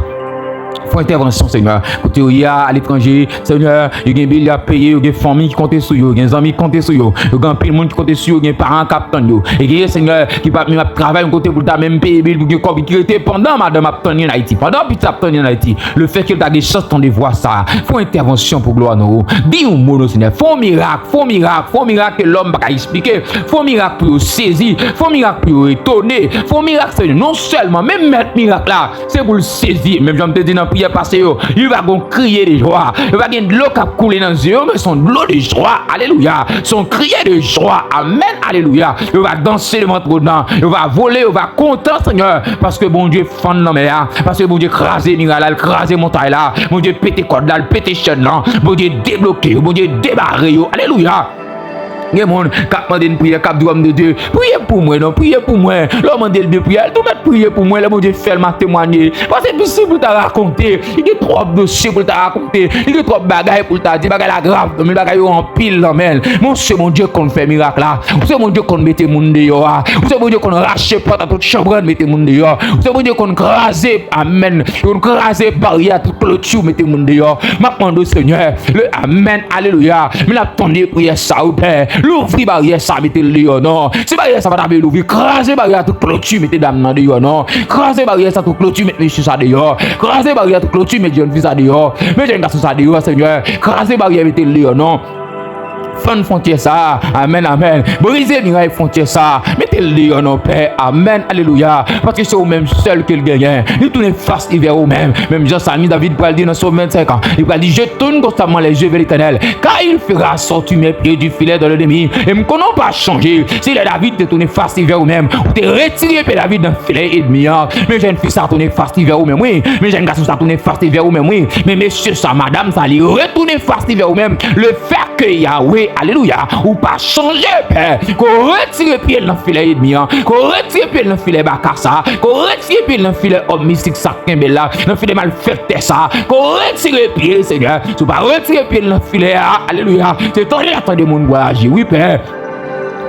Fè entèvansyon, Senyè. Kote yo ye a, aletranje, Senyè, yo gen bil y ap peye, yo gen fanmi ki konte sou yo, yo gen zanmi ki konte sou yo, yo gen anpil moun ki konte sou yo, yo gen paran k ap tann yo. E gen, Senyè, ki pa menm ap travay yon kote pou l ta menm peye bil, pou gen kòb ki rete pandan madanm ap tann li ann Ayiti, pandan pitit ap tann li ann Ayiti. Lefètke l ta gen chans tande vwa sa a, fè entèvansyon pou glwa non ou. Di yon mo non, Senyè. Fè yon mirak, fè yon mirak, fè yon mirak ke lòm pa ka eksplike. Fè yon mirak pou yo sezi, fè yon mirak pou yo etone, fè yon mirak, Senyè. Non sèlman, menm mèt mirak la, se pou l sezi. Menm jan m te di nan priyè pase yo, li va gon kriye de jwa. Li va gen dlo k ap koule nan zye yo, men se yon dlo de jwa. Alelouya. Se yon kriye de jwa. Amèn. Alelouya. Yo va danse devan twòn nan. Yo va vole, yo va kontan, Senyè. Paske Bondye fann lanmè a. Paske Bondye kraze miray la, l kraze montay la. Bondye pete kòd la, l pete chèn lan. Bondye debloke yo, Bondye debare yo. Alelouya. Gen moun k ap mande n priyè, k ap di, "Òm de Dye, priye pou mwen non, priye pou mwen." Lè w mande l de priyè, l tou mèt priye pou mwen. Lè Bondye fè l, m a temwanye. Paske se pou l ta rakonte. Li gen twòp dosye pou l ta rakonte. Li gen twòp bagay pou l ta di. Bagay la grav, men bagay yo anpil nan men l. Men w se Bondye k konn fè mirak la. W se Bondye k konn mete moun deyò a. W se Bondye k konn rache pòt a tout chanbrann, mete moun deyò. W se Bondye k konn kraze, amèn, k konn kraze baryè a tout kloti, mete moun deyò. M ap mande w, Senyè, le amèn, alelouya. Men n ap tande priyè sa, wi, Pè. Louvri baryè sa, mete l deyò, non. Si baryè sa pa ta vle louvri, kraze baryè a tout kloti, mete dam nan deyò, non. Kraze baryè sa, tout kloti, met mesye sa deyò. Kraze baryè a tout kloti, met jèn fi sa deyò. Met jèn gason sa deyò, Senyè. Kraze baryè, mete l deyò, non. Fann fwontyè sa. Amèn, amèn. Brize miray fwontyè sa. Mete l deyò non, Pè. Amèn, alelouya. Paske se ou menm sèl ke l genyen. Li tounen fas li vè ou menm. Menm jan Salmis David pral di nan Sòm vennsenk an. Li pral di, "Je tourne constamment les yeux vers l'Éternel, car il fera sortir mes pieds du filet de l'ennemi." E m konnen w pa chanje. Si lè David te tounen fas li vè ou menm, ou te retire pye David nan filè ènmi an. Men jèn fi sa tounen fas li vè ou menm, wi. Men jèn gason sa tounen fas li vè ou menm, wi. Men mesye sa, madanm sa, li retounen fas li vè ou menm. Le fè ke Yahweh, alelouya, ou pa chanje, Pè. Ke w retire pye l nan filè ènmi an. Ke w retire pye l nan filè baka sa. Ke w retire pye l nan filè òm mistik sa k kenbe l la. Nan filè malfektè sa. Ke w retire pye l, Senyè. Si w pa retire pye l nan filè a, alelouya, se tande l ap tande moun vwayaje, wi, Pè.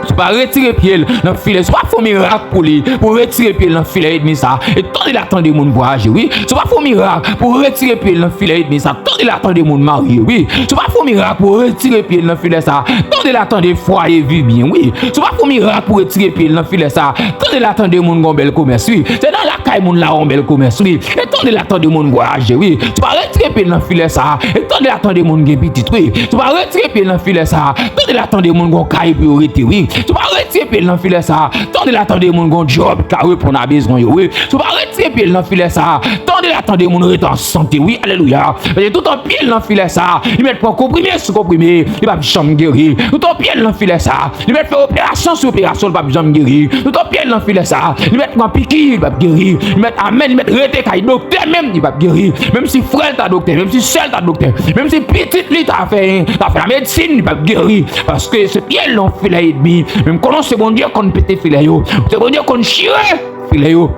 Si w pa retire pye l nan filè, si w pa fè yon mirak pou li, pou retire pye l nan filè ènmi sa, e tande l ap tande moun vwayaje, wi. Si w pa fè yon mirak pou retire pye l nan filè ènmi sa, tande l ap tande moun marye, wi. Si w pa fè yon mirak pou retire pye l nan filè sa, tande l ap tande fwaye viv byen, wi. Si w pa fè yon mirak pou retire pye l nan filè sa, tande l ap tande moun gon bèl komès, wi. Se nan lakay moun la yon bèl komès, wi. E tande l ap tande moun vwayaje, wi. Si w pa retire pye l nan filè sa, e tande l ap tande moun gen pitit, wi. Si w pa retire pye l nan filè sa, tande l ap tande moun gon kay pou yo rete, wi. Si w pa retire pye l nan filè sa, tande l ap tande moun gon djòb ka reponn a bezwen yo, wi. Si w pa retire pye l nan filè sa, tande l ap tande moun rete an sante, wi. Alelouya. Paske toutan pye l nan filè sa, li mèt pran konprime sou konprime, li p ap janm geri. Toutan pye l nan filè sa, li mèt fè operasyon sou operasyon, li p ap janm geri. Toutan pye l nan filè sa, li mèt pran piki, li p ap geri. Li mèt, amèn, li mèt rete kay doktè menm, li p ap geri. Menm si frè l ta doktè, menm si sè l ta doktè, menm si pitit li ta fè, ta fè lamedsin, li p ap geri. Paske se pye l nan filè ènmi. Men m konnen se Bondye konn pete filè yo. Se Bondye konn chire filè yo.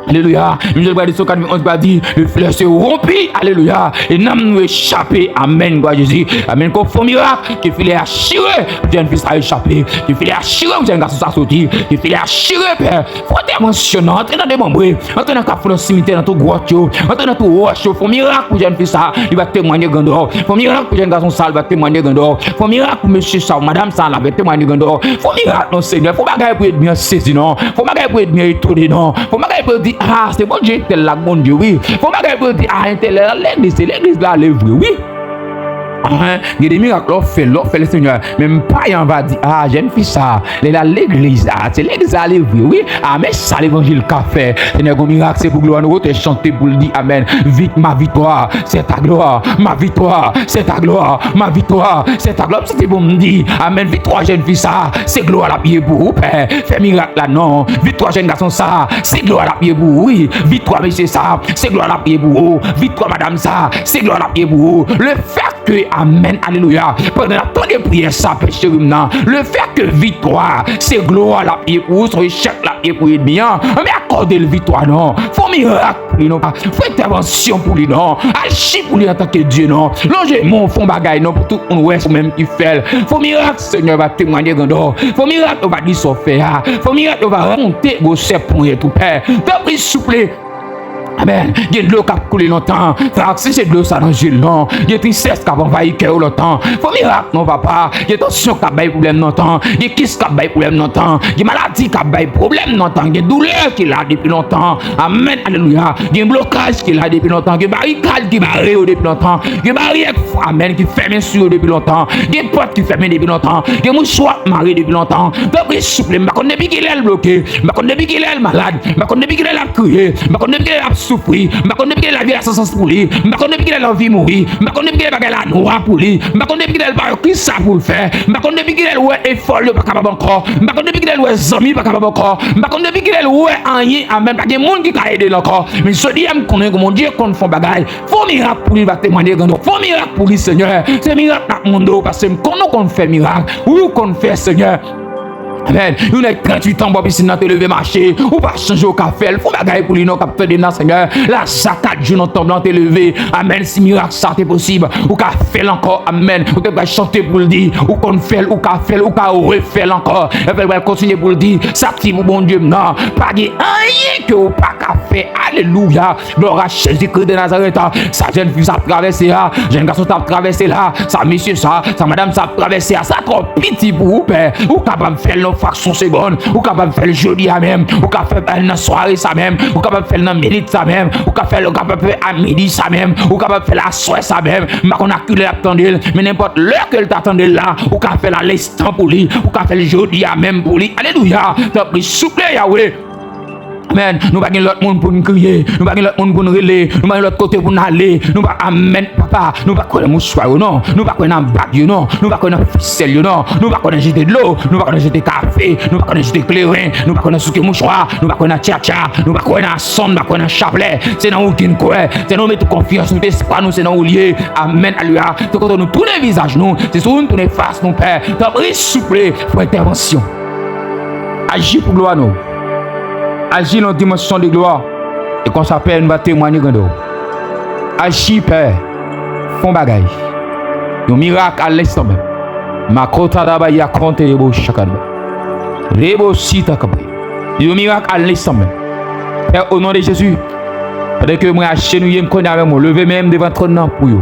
Alelouya. Menm jan l pral di sou kat vennonz, pral di, le filet se rompu. Alelouya. E nanm nou echape. Amèn. Glwa Jezi. Amèn. Ke w fè yon mirak. Ke filè a chire. Pou jèn fi sa echape. Ke filè a chire. Pou jèn gason sa soti. Ke filè a chire, Pè. Fè entèvansyon nan. Antre nan demanbre. Antre nan kafou, nan simitè, nan tou gwòt yo. Antre nan tou wòch yo. Fè yon mirak pou jèn fi sa. Li va temwanye grandè w. Fè yon mirak pou jèn gason sa. Li va temwanye grandè w. Fè yon mirak pou mesye sa. Madanm sa. Li va temwanye grandè w. Fè yon mirak non, Senyè. Fè yon bagay pou ènmi an sezi non. Fè yon bagay pou ènmi an etone non. Fè yon bagay pou yo di, "Ah, se Bondye entèl la k Bondye, wi." Fè yon bagay pou yo di, "Ah, entèl la legliz, se legliz la ale vre, wi." Amen. Gen de mirak lè w fè l, lè w fè l, Senyè. Men m pa yon va di, a, jèn fi sa, lè l al legliz, a, se legliz la ale vre, wi. A, men sa levanjil ka fè. Senyè, gon mirak, se pou glwa nou, wote chante pou l di, amèn. Vit, ma victoire, c'est ta gloire. Ma victoire, c'est ta gloire. Ma victoire, c'est ta gloire. Se te bon m di, amèn. Viktwa jèn fi sa, se glwa l ap ye pou ou, Pè. Fè mirak la, non. Viktwa jèn gason sa, se glwa l ap ye pou ou, wi. Viktwa mesye sa, se glwa l ap ye pou ou. Viktwa madanm sa, se glwa l ap ye pou ou. Le fè ke, amèn, alelouya, pandan n ap tande priyè sa, pè cheri m nan, le fè ke viktwa, se glwa l ap ye pou ou, se yon echèk l ap ye pou ènmi an, men akòde l viktwa non. Fè yon mirak pou li non, pa fè entèvansyon pou li non, aji pou li antanke Dye non, lonje men w, fè yon bagay non pou tout moun wè se ou menm ki fè l. Fè yon mirak, Senyè va temwanye grandè w. Fè yon mirak, yo va di sa w fè a. Fè yon mirak, yo va rakonte gwosè ponyèt ou, Pè. Tanpri, souple. Amèn. Gen dlo k ap koule lontan. Frè, si se dlo sa nan je l non. Gen tristès k ap anvayi kè yo lontan. Fè mirak non, papa. Gen tansyon k ap bay pwoblèm lontan. Gen kis k ap bay pwoblèm lontan. Gen maladi k ap bay pwoblèm lontan. Gen doulè ki la depi lontan. Amèn. Alelouya. Gen blokaj ki la depi lontan. Gen barikad ki bare yo depi lontan. Gen baryè, amèn, ki fèmen sou yo depi lontan. Gen pòt ki fèmen depi lontan. Gen mouchwa k mare depi lontan. Tanpri, souple, m pa konn depi kilè l bloke. M pa konn depi kilè l malad. M pa konn depi kilè l ap kriye. M pa konn depi kilè l ap soufri. M pa konn depi kilè lavi a san sans pou li. M pa konn depi kilè l anvi mouri. M pa konn depi kilè bagay la nwa pou li. M pa konn depi kilè l pa wè kisa pou l fè. M pa konn depi kilè l wè efò l yo pa kapab ankò. M pa konn depi kilè l wè zanmi pa kapab ankò. M pa konn depi kilè l wè anyen, amèn, pa gen moun ki ka ede l ankò. Men jodi a, m konnen ke Bondye konn fè yon bagay. Fè yon mirak pou li, va temwanye grandè w. Fè yon mirak pou li, Senyè. Se mirak n ap mande w, paske m konnen w konn fè mirak. Ou konn fè, Senyè. Amèn. Yon nèg tranntuit an bò pisin nan te leve mache. Ou pa chanje, ou ka fè l. Fè yon bagay pou li non k ap tande m nan, Senyè. Laza kat jou nan tonb lan te leve. Amèn. Si mirak sa te posib, ou ka fè l ankò. Amèn. Ou te pral chante pou l di, ou konn fè l, ou ka fè l, ou ka refè l ankò. Epi l pral kontinye pou l di, sa ki pou Bondye m nan, pa gen anyen ke ou pa ka fè. Alelouya. Glwa a Jezikri de Nazarèt. Sa jèn fi sa ap travèse a, jèn gason sa ap travèse la, sa mesye sa, sa madanm sa ap travèse a, sa twò piti pou ou, Pè. Ou kapab fè l nan fraksyon segonn. Ou kapab fè l jodi a menm. Ou ka fè l nan sware sa menm. Ou kapab fè l nan minit sa menm. Ou ka fè l, ou kapab fè a midi sa menm. Ou kapab fè l aswè sa menm. M pa konn a kilè l ap tande l, men nenpòt lè ke l ta tande l la, ou ka fè l a tan pou li, ou ka fè l jodi a menm pou li. Alelouya. Tanpri, souple, Yawe. Amèn. Nou pa gen lòt moun pou n kriye. Nou pa gen lòt moun pou n rele. Nou pa gen lòt kote pou n ale. Nou pa, amèn, papa. Nou pa kwè nan mouchwa yo, non. Nou pa kwè nan bag yo, non. Nou pa kwè nan fisèl yo, non. Nou pa kwè nan jete dlo. Nou pa kwè nan jete kafe. Nou pa kwè nan jete kleren. Nou pa kwè nan souke mouchwa. Nou pa kwè nan tchatcha. Nou pa kwè nan asonn. Nou pa kwè nan chaplè. Se nan ou ki n kwè. Se nan ou met tout konfyans nou, tout espwa nou, se nan ou l ye. Amèn. Alelouya. Se kote nou tounen vizaj nou. Se sou ou n tounen fas nou, Pè. Tanpri, souple, fè entèvansyon. Aji pou glwa nou. Aji nan dimansyon de glwa. E konsa, Pè, nou va temwanye grandè w. Aji, Pè. Fè yon bagay. Yon mirak a lenstan menm. Makota daba yakonte debo chakadba. Rebo sita kape. Yon mirak a lenstan menm. Pè, o non de Jezi, pandan ke mwen ajenouye m kounye a menm, mwen leve men m devan twòn nan pou yo.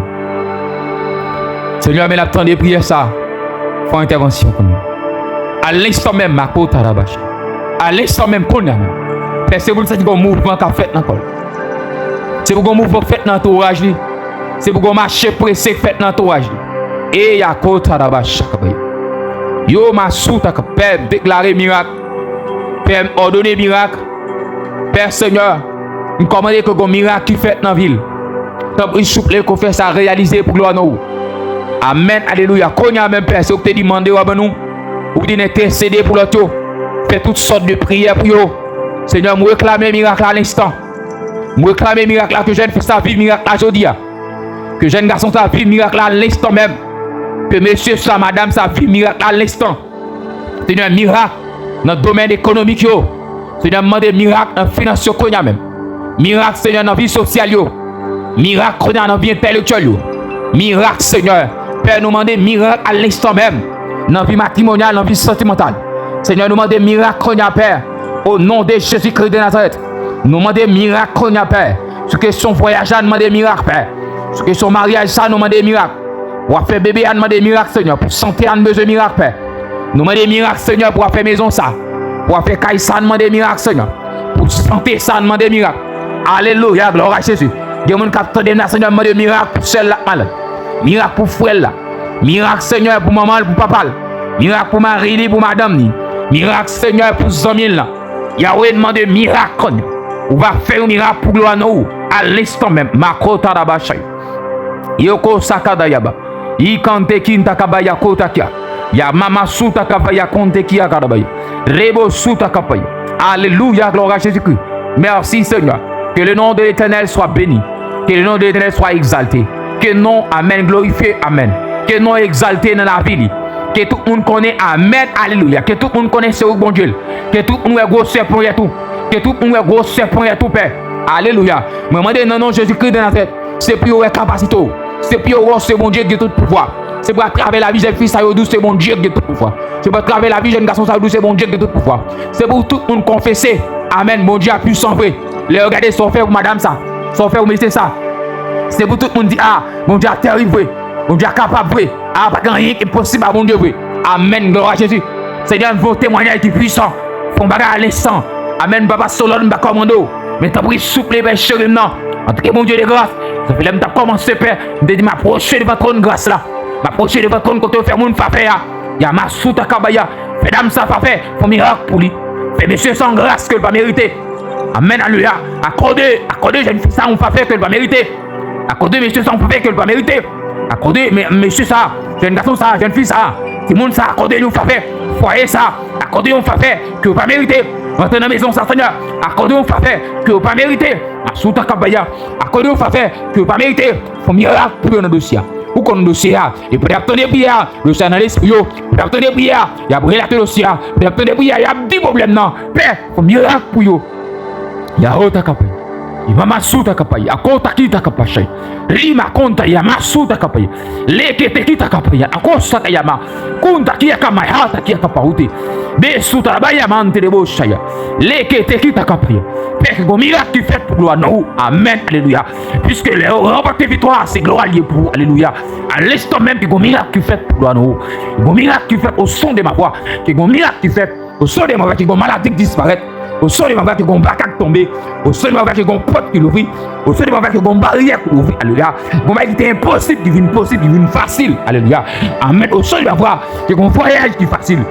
Senyè, men l ap tande priyè sa. Fè yon entèvansyon kounye a. A lenstan menm, Makota Rabache. A lenstan menm, kounye a menm. Pè, se pou l santi gon mouvman k ap fèt nan kò l. Se pou gon mouvman k fèt nan antouraj li. Se pou gon mache prese k fèt nan antouraj li. E Yakota Rabache, Kabaye. Yo, Masouta, Pè, m deklare mirak. Pè, m òdone mirak. Pè Senyè, m kòmande ke gon mirak ki fèt nan vi l. Tanpri, souple, ke w fè sa reyalize pou glwa non w. Amèn, alelouya. Kounye a menm, Pè, se ou ki te di mande, w a ban nou. Ou di n entèsede pou lòt yo. Fè tout sòt de priyè pou yo. Senyè, m reklame mirak la lenstan. M reklame mirak la, ke jèn fi sa viv mirak la jodi a. Ke jèn gason sa viv mirak la lenstan menm. Ke mesye sa, madanm sa viv mirak la lenstan. Senyè, mirak nan domèn ekonomik yo. Senyè, m mande mirak nan finans yo kounye a menm. Mirak, Senyè, nan vi sosyal yo. Mirak kounye a nan vi entèlektyèl yo. Mirak, Senyè. Pè, nou mande mirak a lenstan menm. Nan vi matrimonyal, nan vi santimantal. Senyè, nou mande mirak kounye a, Pè. O non de Jezikri de Nazarèt. Nou mande mirak kounye a, Pè. Sou kesyon vwayaj la, nou mande mirak, Pè. Sou kesyon maryaj sa, nou mande mirak. Pou afè bebe a, n mande mirak, Senyè. Pou sante a, n bezwen mirak, Pè. Nou mande mirak, Senyè, pou afè mezon sa. Pou afè kay sa, n mande mirak, Senyè. Pou sante sa, n mande mirak. Alelouya, glwa a Jezi. Gen moun k ap tande m la, Senyè, m mande mirak pou sè l la k malad. Mirak pou frè l la. Mirak, Senyè, pou manman l, pou papa l. Mirak pou mari li, pou madanm li. Mirak, Senyè, pou zanmi l lan. Yahweh, n mande mirak kounye a. Ou va fè yon mirak pou glwa non ou. A lenstan menm. Makota rabashay. Yoko sakadayaba. Ikante kinta kabaya kota kya. Ya mama suta kabaya konte kia kadabaya. Rebo suta kapaya. Alléluia, gloire à Jésus-Christ. Merci Seigneur. Que le nom de l'Éternel soit béni. Que le nom de l'Éternel soit exalté. Ke non, amèn, glorifye, amèn. Ke non egzalte nan lavi li. Ke tout moun konnen, amèn, alelouya. Ke tout moun konnen se ou k Bondye l. Ke tout moun wè gwosè ponyèt ou. Ke tout moun wè gwosè ponyèt ou, Pè. Alelouya. Mwen mande nan non Jezikri de Nazarèt, se pou yo wè kapasite w. Se pou yo wè w se Bondye ki gen tout pouvwa. Se pou atravè lavi jèn fi sa yo di w se Bondye ki gen tout pouvwa. Se pou atravè lavi jèn gason sa yo di w se Bondye ki gen tout pouvwa. Se pou tout moun konfese, amèn, Bondye a pwisan vre. Lè yo gade sa w fè pou madanm sa, sa w fè pou mesye sa, se pou tout moun di, a, Bondye a tèrib vre. Bondye a kapab vre. A, pa gen anyen ki enposib a Bondye vre. Amèn, glwa a Jezi. Senyè, m voye temwayaj ki pwisan. Fè yon bagay a lenstan. Amèn, m pa pase w lòd, m pa kòmande w. Men tanpri, souple, Pè cheri m nan. Antanke Bondye de gras, sa fè lè m t ap kòmanse, Pè, m te di m apwoche devan twòn gras la. M apwoche devan twòn kote yo fè moun favè a. Ya masuta kabaya. Fè dam sa favè. Fè yon mirak pou li. Fè mesye sa yon gras ke l pa merite. Amèn, alelouya. Akòde, akòde jèn fi sa yon favè ke l pa merite. Akòde mesye sa yon favè ke l pa merite. Akòde me- mesye sa, jèn gason sa, jèn fi sa, timoun sa, akòde yon favè. Fwaye sa, akòde yon favè ke yo pa merite. Rantre nan mezon sa, Senyè, akòde yon favè ke yo pa merite. Masuta kabaya, akòde yon favè ke yo pa merite. Fè yon mirak pou yo nan dosye a. Ou konn dosye a. E pandan y ap tande priyè a, dosye a nan lespri yo. Pandan y ap tande priyè a, y ap relate dosye a. Pandan y ap tande priyè a, y ap di pwoblèm nan, Pè, fè yon mirak pou yo. Yahota kapay. Imama suta kapay. Akota kita kapashay. Lima konta yama suta kapay. Leke te kita kapay. Akosa kayama. Kunta kia kamay hata kia kapaute. Be suta baya mante de boshaya. Leke te kita kapay. Pè, ke gon mirak ki fèt pou glwa non ou. Amèn. Alelouya. Piske lè yo ranpòte viktwa, se glwa li ye pou ou. Alelouya. A lenstan menm ke gon mirak ki fèt pou glwa non ou. Gon mirak ki fèt au son de ma voix. Ke gon mirak ki fèt au son de ma voix, ke gon maladi ki disparèt. Au son de ma voix, ke gon baka ki tonbe. Au son de ma voix, ke gon pòt ki louvri. Au son de ma voix, ke gon baryè ki louvri. Alelouya. Gon bagay ki te enposib ki vin posib, ki vin fasil. Alelouya. Amèn. Au son de ma voix, ke gon vwayaj ki fasil.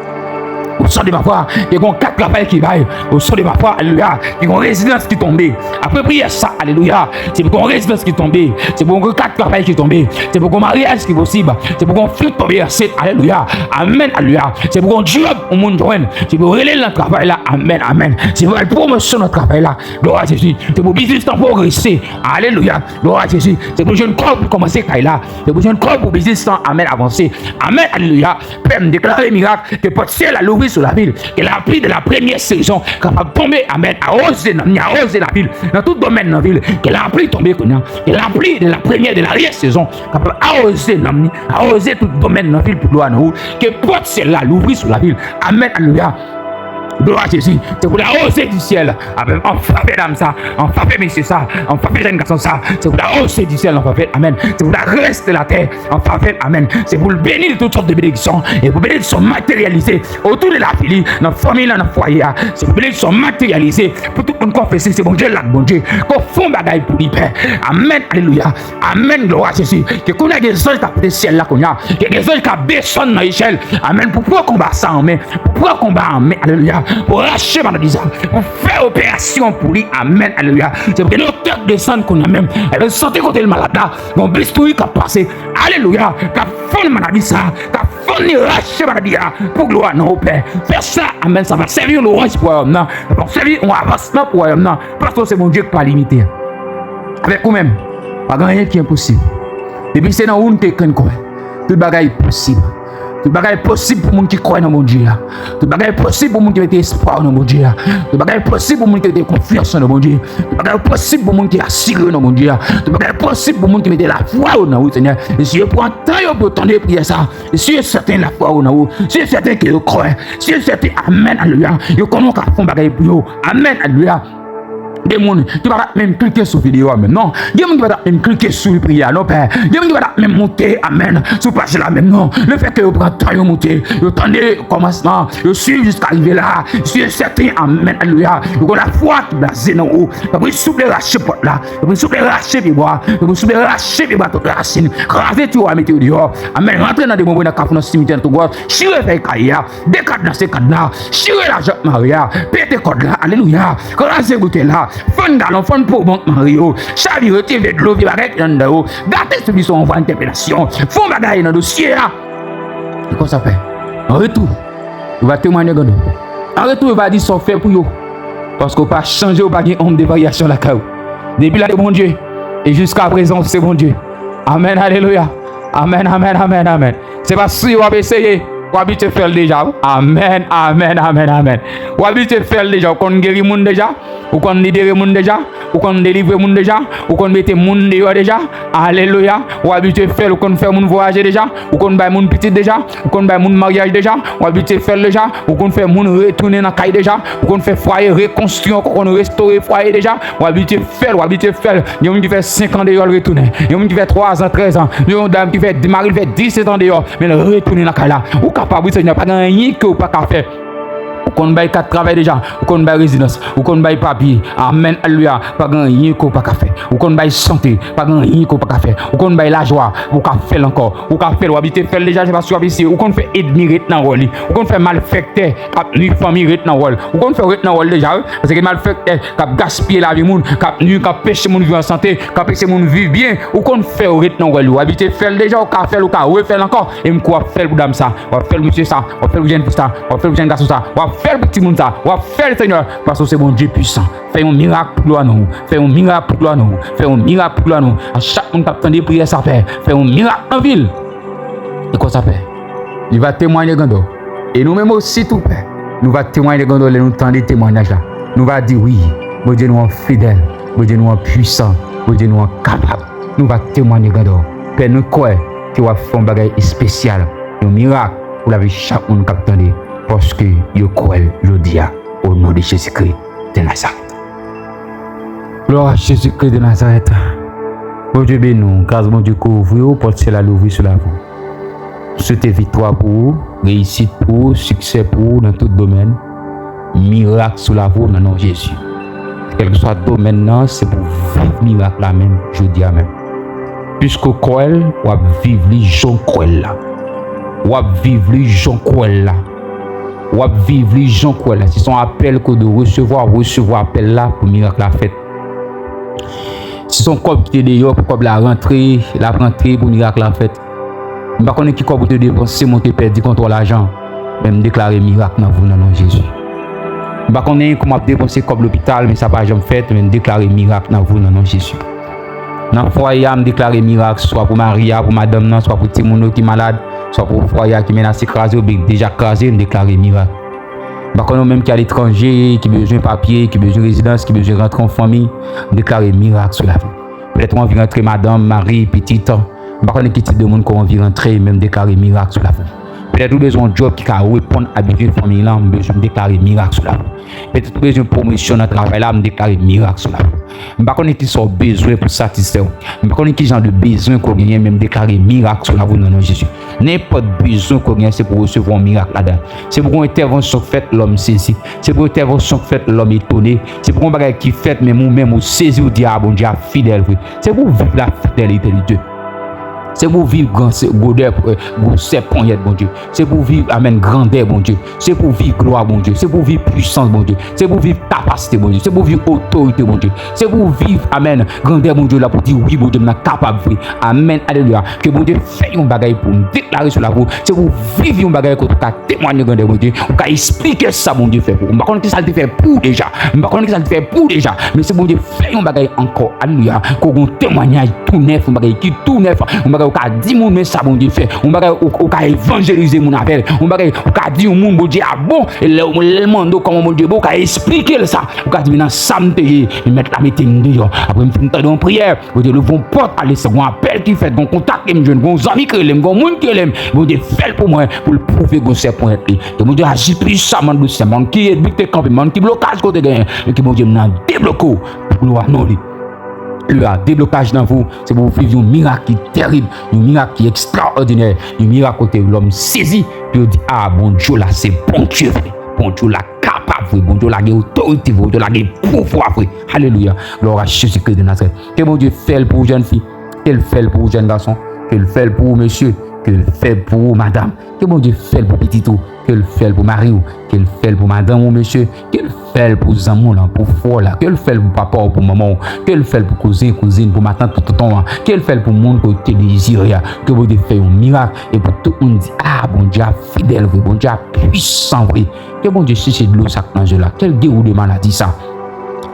Au son de ma voix, ke gon kat travay ki bay. Au son de ma voix, alelouya, ke gon rezidans ki tonbe. Apre priyè sa, alelouya, se pou gon rezidans ki tonbe. Se pou gon kat travay ki tonbe. Se pou gon maryaj ki posib. Se pou gon fi ki tonbe ansent. Alelouya. Amèn. Alelouya. Se pou gon djòb yon moun jwenn. Se pou rele l nan travay la. Amèn. Amèn. Se pou bay pwomosyon nan travay la. Glwa a Jezi. Se pou biznis lan pwogrese. Alelouya. Glwa a Jezi. Se pou jwenn kòb pou kòmanse kay la. Se pou jwenn kòb pou biznis lan, amèn, avanse. Amèn. Alelouya. Pè, m deklare mirak. Ke pòt syèl la louvri sou lavi l. Ke lapli de la premyè sezon kapab tonbe. Amèn. Awoze nanm ni, awoze lavi l. Nan tout domèn nan vi l. Ke lapli tonbe kounye a. Ke lapli de la premyè, de la reyè sezon kapab awoze nanm ni, awoze tout domèn nan vi l pou glwa non ou. Ke pòt syèl la louvri sou lavi l. Amèn. Alelouya. Glwa a Jezi. Se pou lawoze di syèl. Amèn. An favè dam sa. An favè mesye sa. An favè jèn gason sa. Se pou lawoze di syèl an favè. Amèn. Se pou la grès de la tè an favè l. Amèn. Se pou l beni l tout sòt de benediksyon. E pou benediksyon materyalize otou de lavi li, nan fanmi l, nan fwaye a. Se pou benediksyon materyalize. Pou tout moun konfese se Bondye l ak Bondye. Ke w fè yon bagay pou li, Pè. Amèn. Alelouya. Amèn. Glwa a Jezi. Ke kounye a gen zanj k ap pote syèl la kounye a. Ke gen zanj k ap desann nan echèl. Amèn. Pou pran konba sa an men. Pou pran konba an men. Alelouya. Pou rache maladi sa. Pou fè operasyon pou li. Amèn. Alelouya. Se pou gen doktè k desann kounye a menm. Epi sante kote l malad la. Gon bistouri k ap pase. Alelouya. K ap fann maladi sa. K ap fann li, rache maladi a. Pou glwa non ou, Pè. Fè sa. Amèn. Sa va sèvi yon lwanj pou wayòm nan. Sa va sèvi yon avansman pou wayòm nan. Paske w se Bondye k pa limite. Avèk ou menm, pa gen anyen ki enposib. Depi se nan ou n te krenn kwè, tout bagay posib. Tout bagay posib pou moun ki kwè nan Bondye a. Tout bagay posib pou moun ki mete espwa yo nan Bondye a. Tout bagay posib pou moun ki mete konfyans yo nan Bondye. Tout bagay posib pou moun ki asire yo nan Bondye a. Tout bagay posib pou moun ki mete lafwa yo nan ou, Senyè. E si yo pran tan yo pou yo tande priyè sa, e si yo sèten lafwa yo nan ou, si yo sèten ke yo kwè, si yo sèten, amèn, alelouya, yo konnen w ka fè yon bagay pou yo. Amèn, alelouya. Gen moun ki pa t ap menm klike sou videyo a menm, non. Gen moun ki pa t ap menm klike sou priyè a, non, Pè. Gen moun ki pa t ap menm monte, amèn, sou paj la menm, non. Lefètke yo pran tan yo monte, yo tande kòmansman, yo swiv jiska rive la, si e sèten, amèn, alelouya. Yo gen lafwa ki blaze nan ou. Tanpri, souple rache pòt la. Tanpri, souple rache pyebwa. Tanpri, souple rache pyebwa tout rasin. Kraze tiyo a, mete yo deyò. Amèn. Rantre nan debonbre nan kafou, nan simitè, nan twou gòch. Chire fèy kaye a. Dekadenase kad la, chire lajan k mare a, pete kòd la, alelouya, kraze boutèy la, fann galon, fann po bank mare yo, chavire, tire dlo, vye bagay ki anndan yo, gate sou li, se yon vwa entèpelasyon, fè yon bagay nan dosye a. E konsa fè, an retou, yo va temwanye grandè w. An retou, yo va di sa w fè pou yo. Paske w pa chanje, w pa gen onm de varyasyon lakay ou. Depi lè se Bondye, e jiska prezan, se Bondye. Amèn, alelouya. Amèn, amèn, amèn, amèn. Se pa si w ap eseye, w abitye fè l deja. Amèn, amèn, amèn, amèn. W abitye fè l deja. Ou konn geri moun deja. Ou konn libere moun deja. Ou konn delivre moun deja. Ou konn mete moun deyò deja. Alelouya. W abitye fè l. Ou konn fè moun vwayaje deja. Ou konn bay moun pitit deja. Ou konn bay moun maryaj deja. W abitye fè l deja. Ou konn fè moun retounen nan kay deja. Ou konn fè fwaye rekonstwi ankò, ou konn restore fwaye deja. W abitye fè l, w abitye fè l. Gen moun ki fè senk an deyò, l retounen. Gen moun ki fè twa zan, trèz an. Gen yon dam ki fè, mari l fè disèt an deyò, men l retounen nan kay la. Ou kapab, wi, Senyè, pa gen anyen ke w pa ka fè. Ou konn bay kat travay deja, ou konn bay rezidans, ou konn bay papye. Amèn, alelouya. Pa gen anyen ke w pa ka fè. Ou konn bay sante, pa gen anyen ke w pa ka fè. Ou konn bay lajwa, ou ka fè l ankò. Ou ka fè l, w abitye fè l deja, se pa si w ap eseye. Ou konn fè ènmi ret nan wòl li. Ou konn fè malfèktè k ap nwi fanmi ret nan wòl. Ou konn fè yo ret nan wòl deja, wi. Paske malfèktè k ap gaspiye lavi moun, k ap nwi, k ap peche moun viv an sante, k ap peche moun viv byen, ou konn fè yo ret nan wòl yo. W abitye fè l deja, ou ka fè l, ou ka refè l ankò. E m kwè w ap fè l pou dam sa, w ap fè l pou mesye sa, w ap fè l pou jèn fi sa, w ap fè l pou jèn gason sa, w ap fè l pou timoun sa, w ap fè l, Senyè, paske w se Bondye pwisan. Fè yon mirak pou glwa non w, fè yon mirak pou glwa non w, fè yon mirak pou glwa non w. A chak moun k ap tande priyè sa, Pè, fè yon mirak nan vi l. E konsa, Pè, li va temwanye grandè w. E nou menm osi tou, Pè, nou va temwanye grandè w lè nou tande temwayaj la. Nou va di, wi, Bondye nou an fidèl, Bondye nou an pwisan, Bondye nou an kapab. Nou va temwanye grandè w. Pè, nou kwè ke w ap fè yon bagay espesyal, yon mirak pou lavi chak moun k ap tande, paske yo kwè l jodi a, o non de Jezikri de Nazarèt. Glwa a Jezikri de Nazarèt. Bondye beni w, gras Bondye kouvri w, pòt syèl la louvri sou lavi w. M swete viktwa pou ou, reyisit pou ou, siksè pou ou nan tout domèn. Mirak sou lavi w nan non Jezi. Kèlkeswa domèn nan, se pou w viv mirak la menm, jodi a menm. Piske w kwè l, w ap viv li jan w kwè l la. W ap viv li jan w kwè l la. W ap viv li jan w kwè l la. Si se yon apèl ke w dwe resevwa, resevwa apèl la pou mirak la fèt. Si se yon kòb ki te deyò pou kòb la rantre, l ap rantre pou mirak la fèt. M pa konnen ki kòb ou te depanse, men w te pèdi kontwòl lajan. Men m deklare mirak nan vi w nan non Jezi. M pa konnen kòman w ap depanse kòb lopital, men sa pa janm fèt, men m deklare mirak nan vi w nan non Jezi. Nan fwaye a, m deklare mirak, swa pou mari a, pou madanm nan, swa pou timoun yo ki malad, swa pou fwaye a ki menase kraze oubyen ki deja kraze, m deklare mirak. M pa konnen ou menm ki aletranje, ki bezwen papye, ki bezwen rezidans, ki bezwen rantre an fanmi, m deklare mirak sou lavi w. Petèt ou anvi rantre madanm, mari, pitit. M pa konnen ki tip de moun ke w anvi rantre, men m deklare mirak sou lavi w. Petèt ou bezwen yon djòb ki ka reponn a bezwen fanmiy lan, m bezwen, m deklare mirak sou lavi w. Petèt ou bezwen pwomosyon nan travay la, m deklare mirak sou lavi w. M pa konnen kisa w bezwen pou satisfè w. M pa konnen ki jan de bezwen ke w genyen, men m deklare mirak sou lavi w nan non Jezi. Nenpòt bezwen ke w genyen, se pou w resevwa yon mirak ladan l. Se pou gon entèvansyon k fèt, lòm sezi. Se pou entèvansyon k fèt, lòm etone. Se pou yon bagay ki fèt, men ou menm ou sezi, ou di, a, Bondye a fidèl vre. Se pou w viv la fidèlite de Dye. Se pou w viv gran se-, gwodè, eh, gwosè ponyèt Bondye. Se pou w viv, amèn, grandè Bondye. Se pou w viv glwa Bondye. Se pou w viv pwisans Bondye. Se pou w viv kapasite Bondye. Se pou w viv otorite Bondye. Se pou w viv, amèn, grandè Bondye la pou w di, wi, Bondye m nan kapab vre. Amèn, alelouya. Ke Bondye fè yon bagay pou w. M deklare sou lavi w, se pou w viv yon bagay kote w ka temwanye grandè Bondye, ou ka esplike sa Bondye fè pou ou. M pa konn kisa l te fè pou ou deja. M pa konn kisa l te fè pou ou deja. Men si Bondye fè yon bagay ankò, alelouya, ke w gen yon temwayaj tou nèf, yon bagay ki tou nèf, yon bagay Ou ka di moun, men sa Bondye fè. Yon bagay, ou, ou ka evanjelize moun avè l. Yon bagay, ou ka di yon moun, Bondye a bon. E lè, lè l mande w kòman Bondye bon, ou ka esplike l sa. Ou ka di, men nan sa m te ye, men Mèt la mete m deyò. Apre m fin tande yon priyè, Bondye louvri yon pòt, ale se yon apèl ki fèt, yon kontak ke m jwenn, yon zanmi ki rele m, yon moun ki rele m. Bondye fè l pou mwen, pou l pwouve gwosè ponyèt li. Ke Bondye aji pwisaman, dousman, ki ebite kanpe, moun ki blokaj kote genyen, e ke Bondye m nan debloke w pou glwa non li. Lè a, deblokaj nan vi w, se pou w viv yon mirak ki tèrib, yon mirak ki ekstraòdinè, yon mirak kote lòm sezi, pou yo di, a, Bondye w la, se Bondye vre. Bondye w la kapab vre, Bondye w la gen otorite vre, Bondye w la gen pouvwa vre. Alelouya. Glwa a Jezikri de Nazarèt. Ke Bondye fè l pou ou, jèn fi. Ke l fè l pou ou, jèn gason. Ke l fè l pou ou, mesye. Ke l fè l pou ou, madanm. Ke Bondye fè l pou pitit ou. Ke l fè l pou mari w. Ke l fè l pou madanm ou, mesye. Ke l fè l pou zanmi w lan, pou frè w la. Ke l fè l pou papa w, pou manman w. Ke l fè l pou kouzen, kouzin, pou matant, pou tonton an. Ke l fè l pou moun ke w te dezire a. Ke Bondye fè yon mirak. E pou tout moun di, a, Bondye a fidèl vre. Bondye a pwisan vre. Ke Bondye seche dlo sa k nan je w la. Ke l geri w de maladi sa.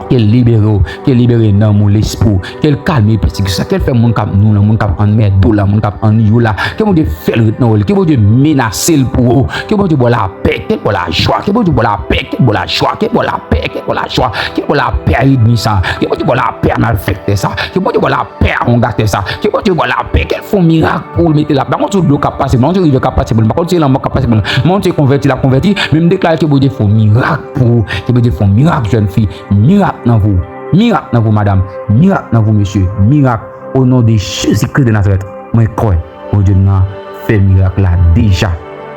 Ke l libere w, ke l libere nanm ou, lespri w, ke l kalme pèsekisyon sa, ke l fè moun k ap nou lan, moun k ap anmède w la, moun k ap anniye w la, ke Bondye fè l ret nan wè l, ke Bondye menase l pou ou, ke Bondye ba w lapè, ke l ba w lajwa, ke Bondye ba w lapè, ke l ba w lajwa, ke l ba w lapè, ke l ba w lajwa, ke l ba w lapè a ènmi sa, ke Bondye ba w lapè a malfektè sa, ke Bondye ba w lapè a wongatè sa, ke Bondye ba w lapè, ke l fè yon mirak pou ou, l mete lapè. M pa konn si se dlo k ap pase pou mwen, m pa konn si se lanmò k ap pase pou mwen, m pa konn si se konvèti l ap konvèti, men m deklare ke Bondye fè yon mirak pou ou, ke Bondye fè yon mirak, jèn fi, mirak nan vi w, mirak nan vi w, madanm, mirak nan vi w, mesye, mirak, o non de Jezikri de Nazarèt, mwen kwè Bondye m nan fè mirak la deja.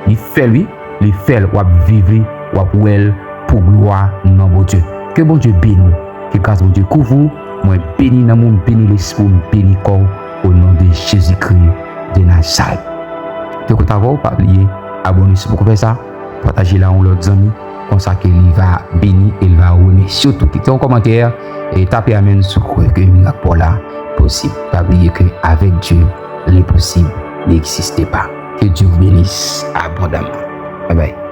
Li fè l, wi, li fè l, w ap viv li, w ap wè l pou glwa non Bondye. Ke Bondye beni w, ke gras Bondye kouvri w, mwen beni nanm ou, m beni lespri w, m beni kò w, o non de Jezikri de Nazarèt. Ke Bondye avè w, pa bliye abòne si w poko fè sa, pataje l a yon lòt zanmi, konsa ke li va beni e li va remèsye w tou. Kite yon kòmantè e tape amèn si w kwè ke mirak pa w la posib. Pa bliye ke avec Dieu, l'impossible n'existe pas. Que Dieu vous bénisse abondamment. Bye bye.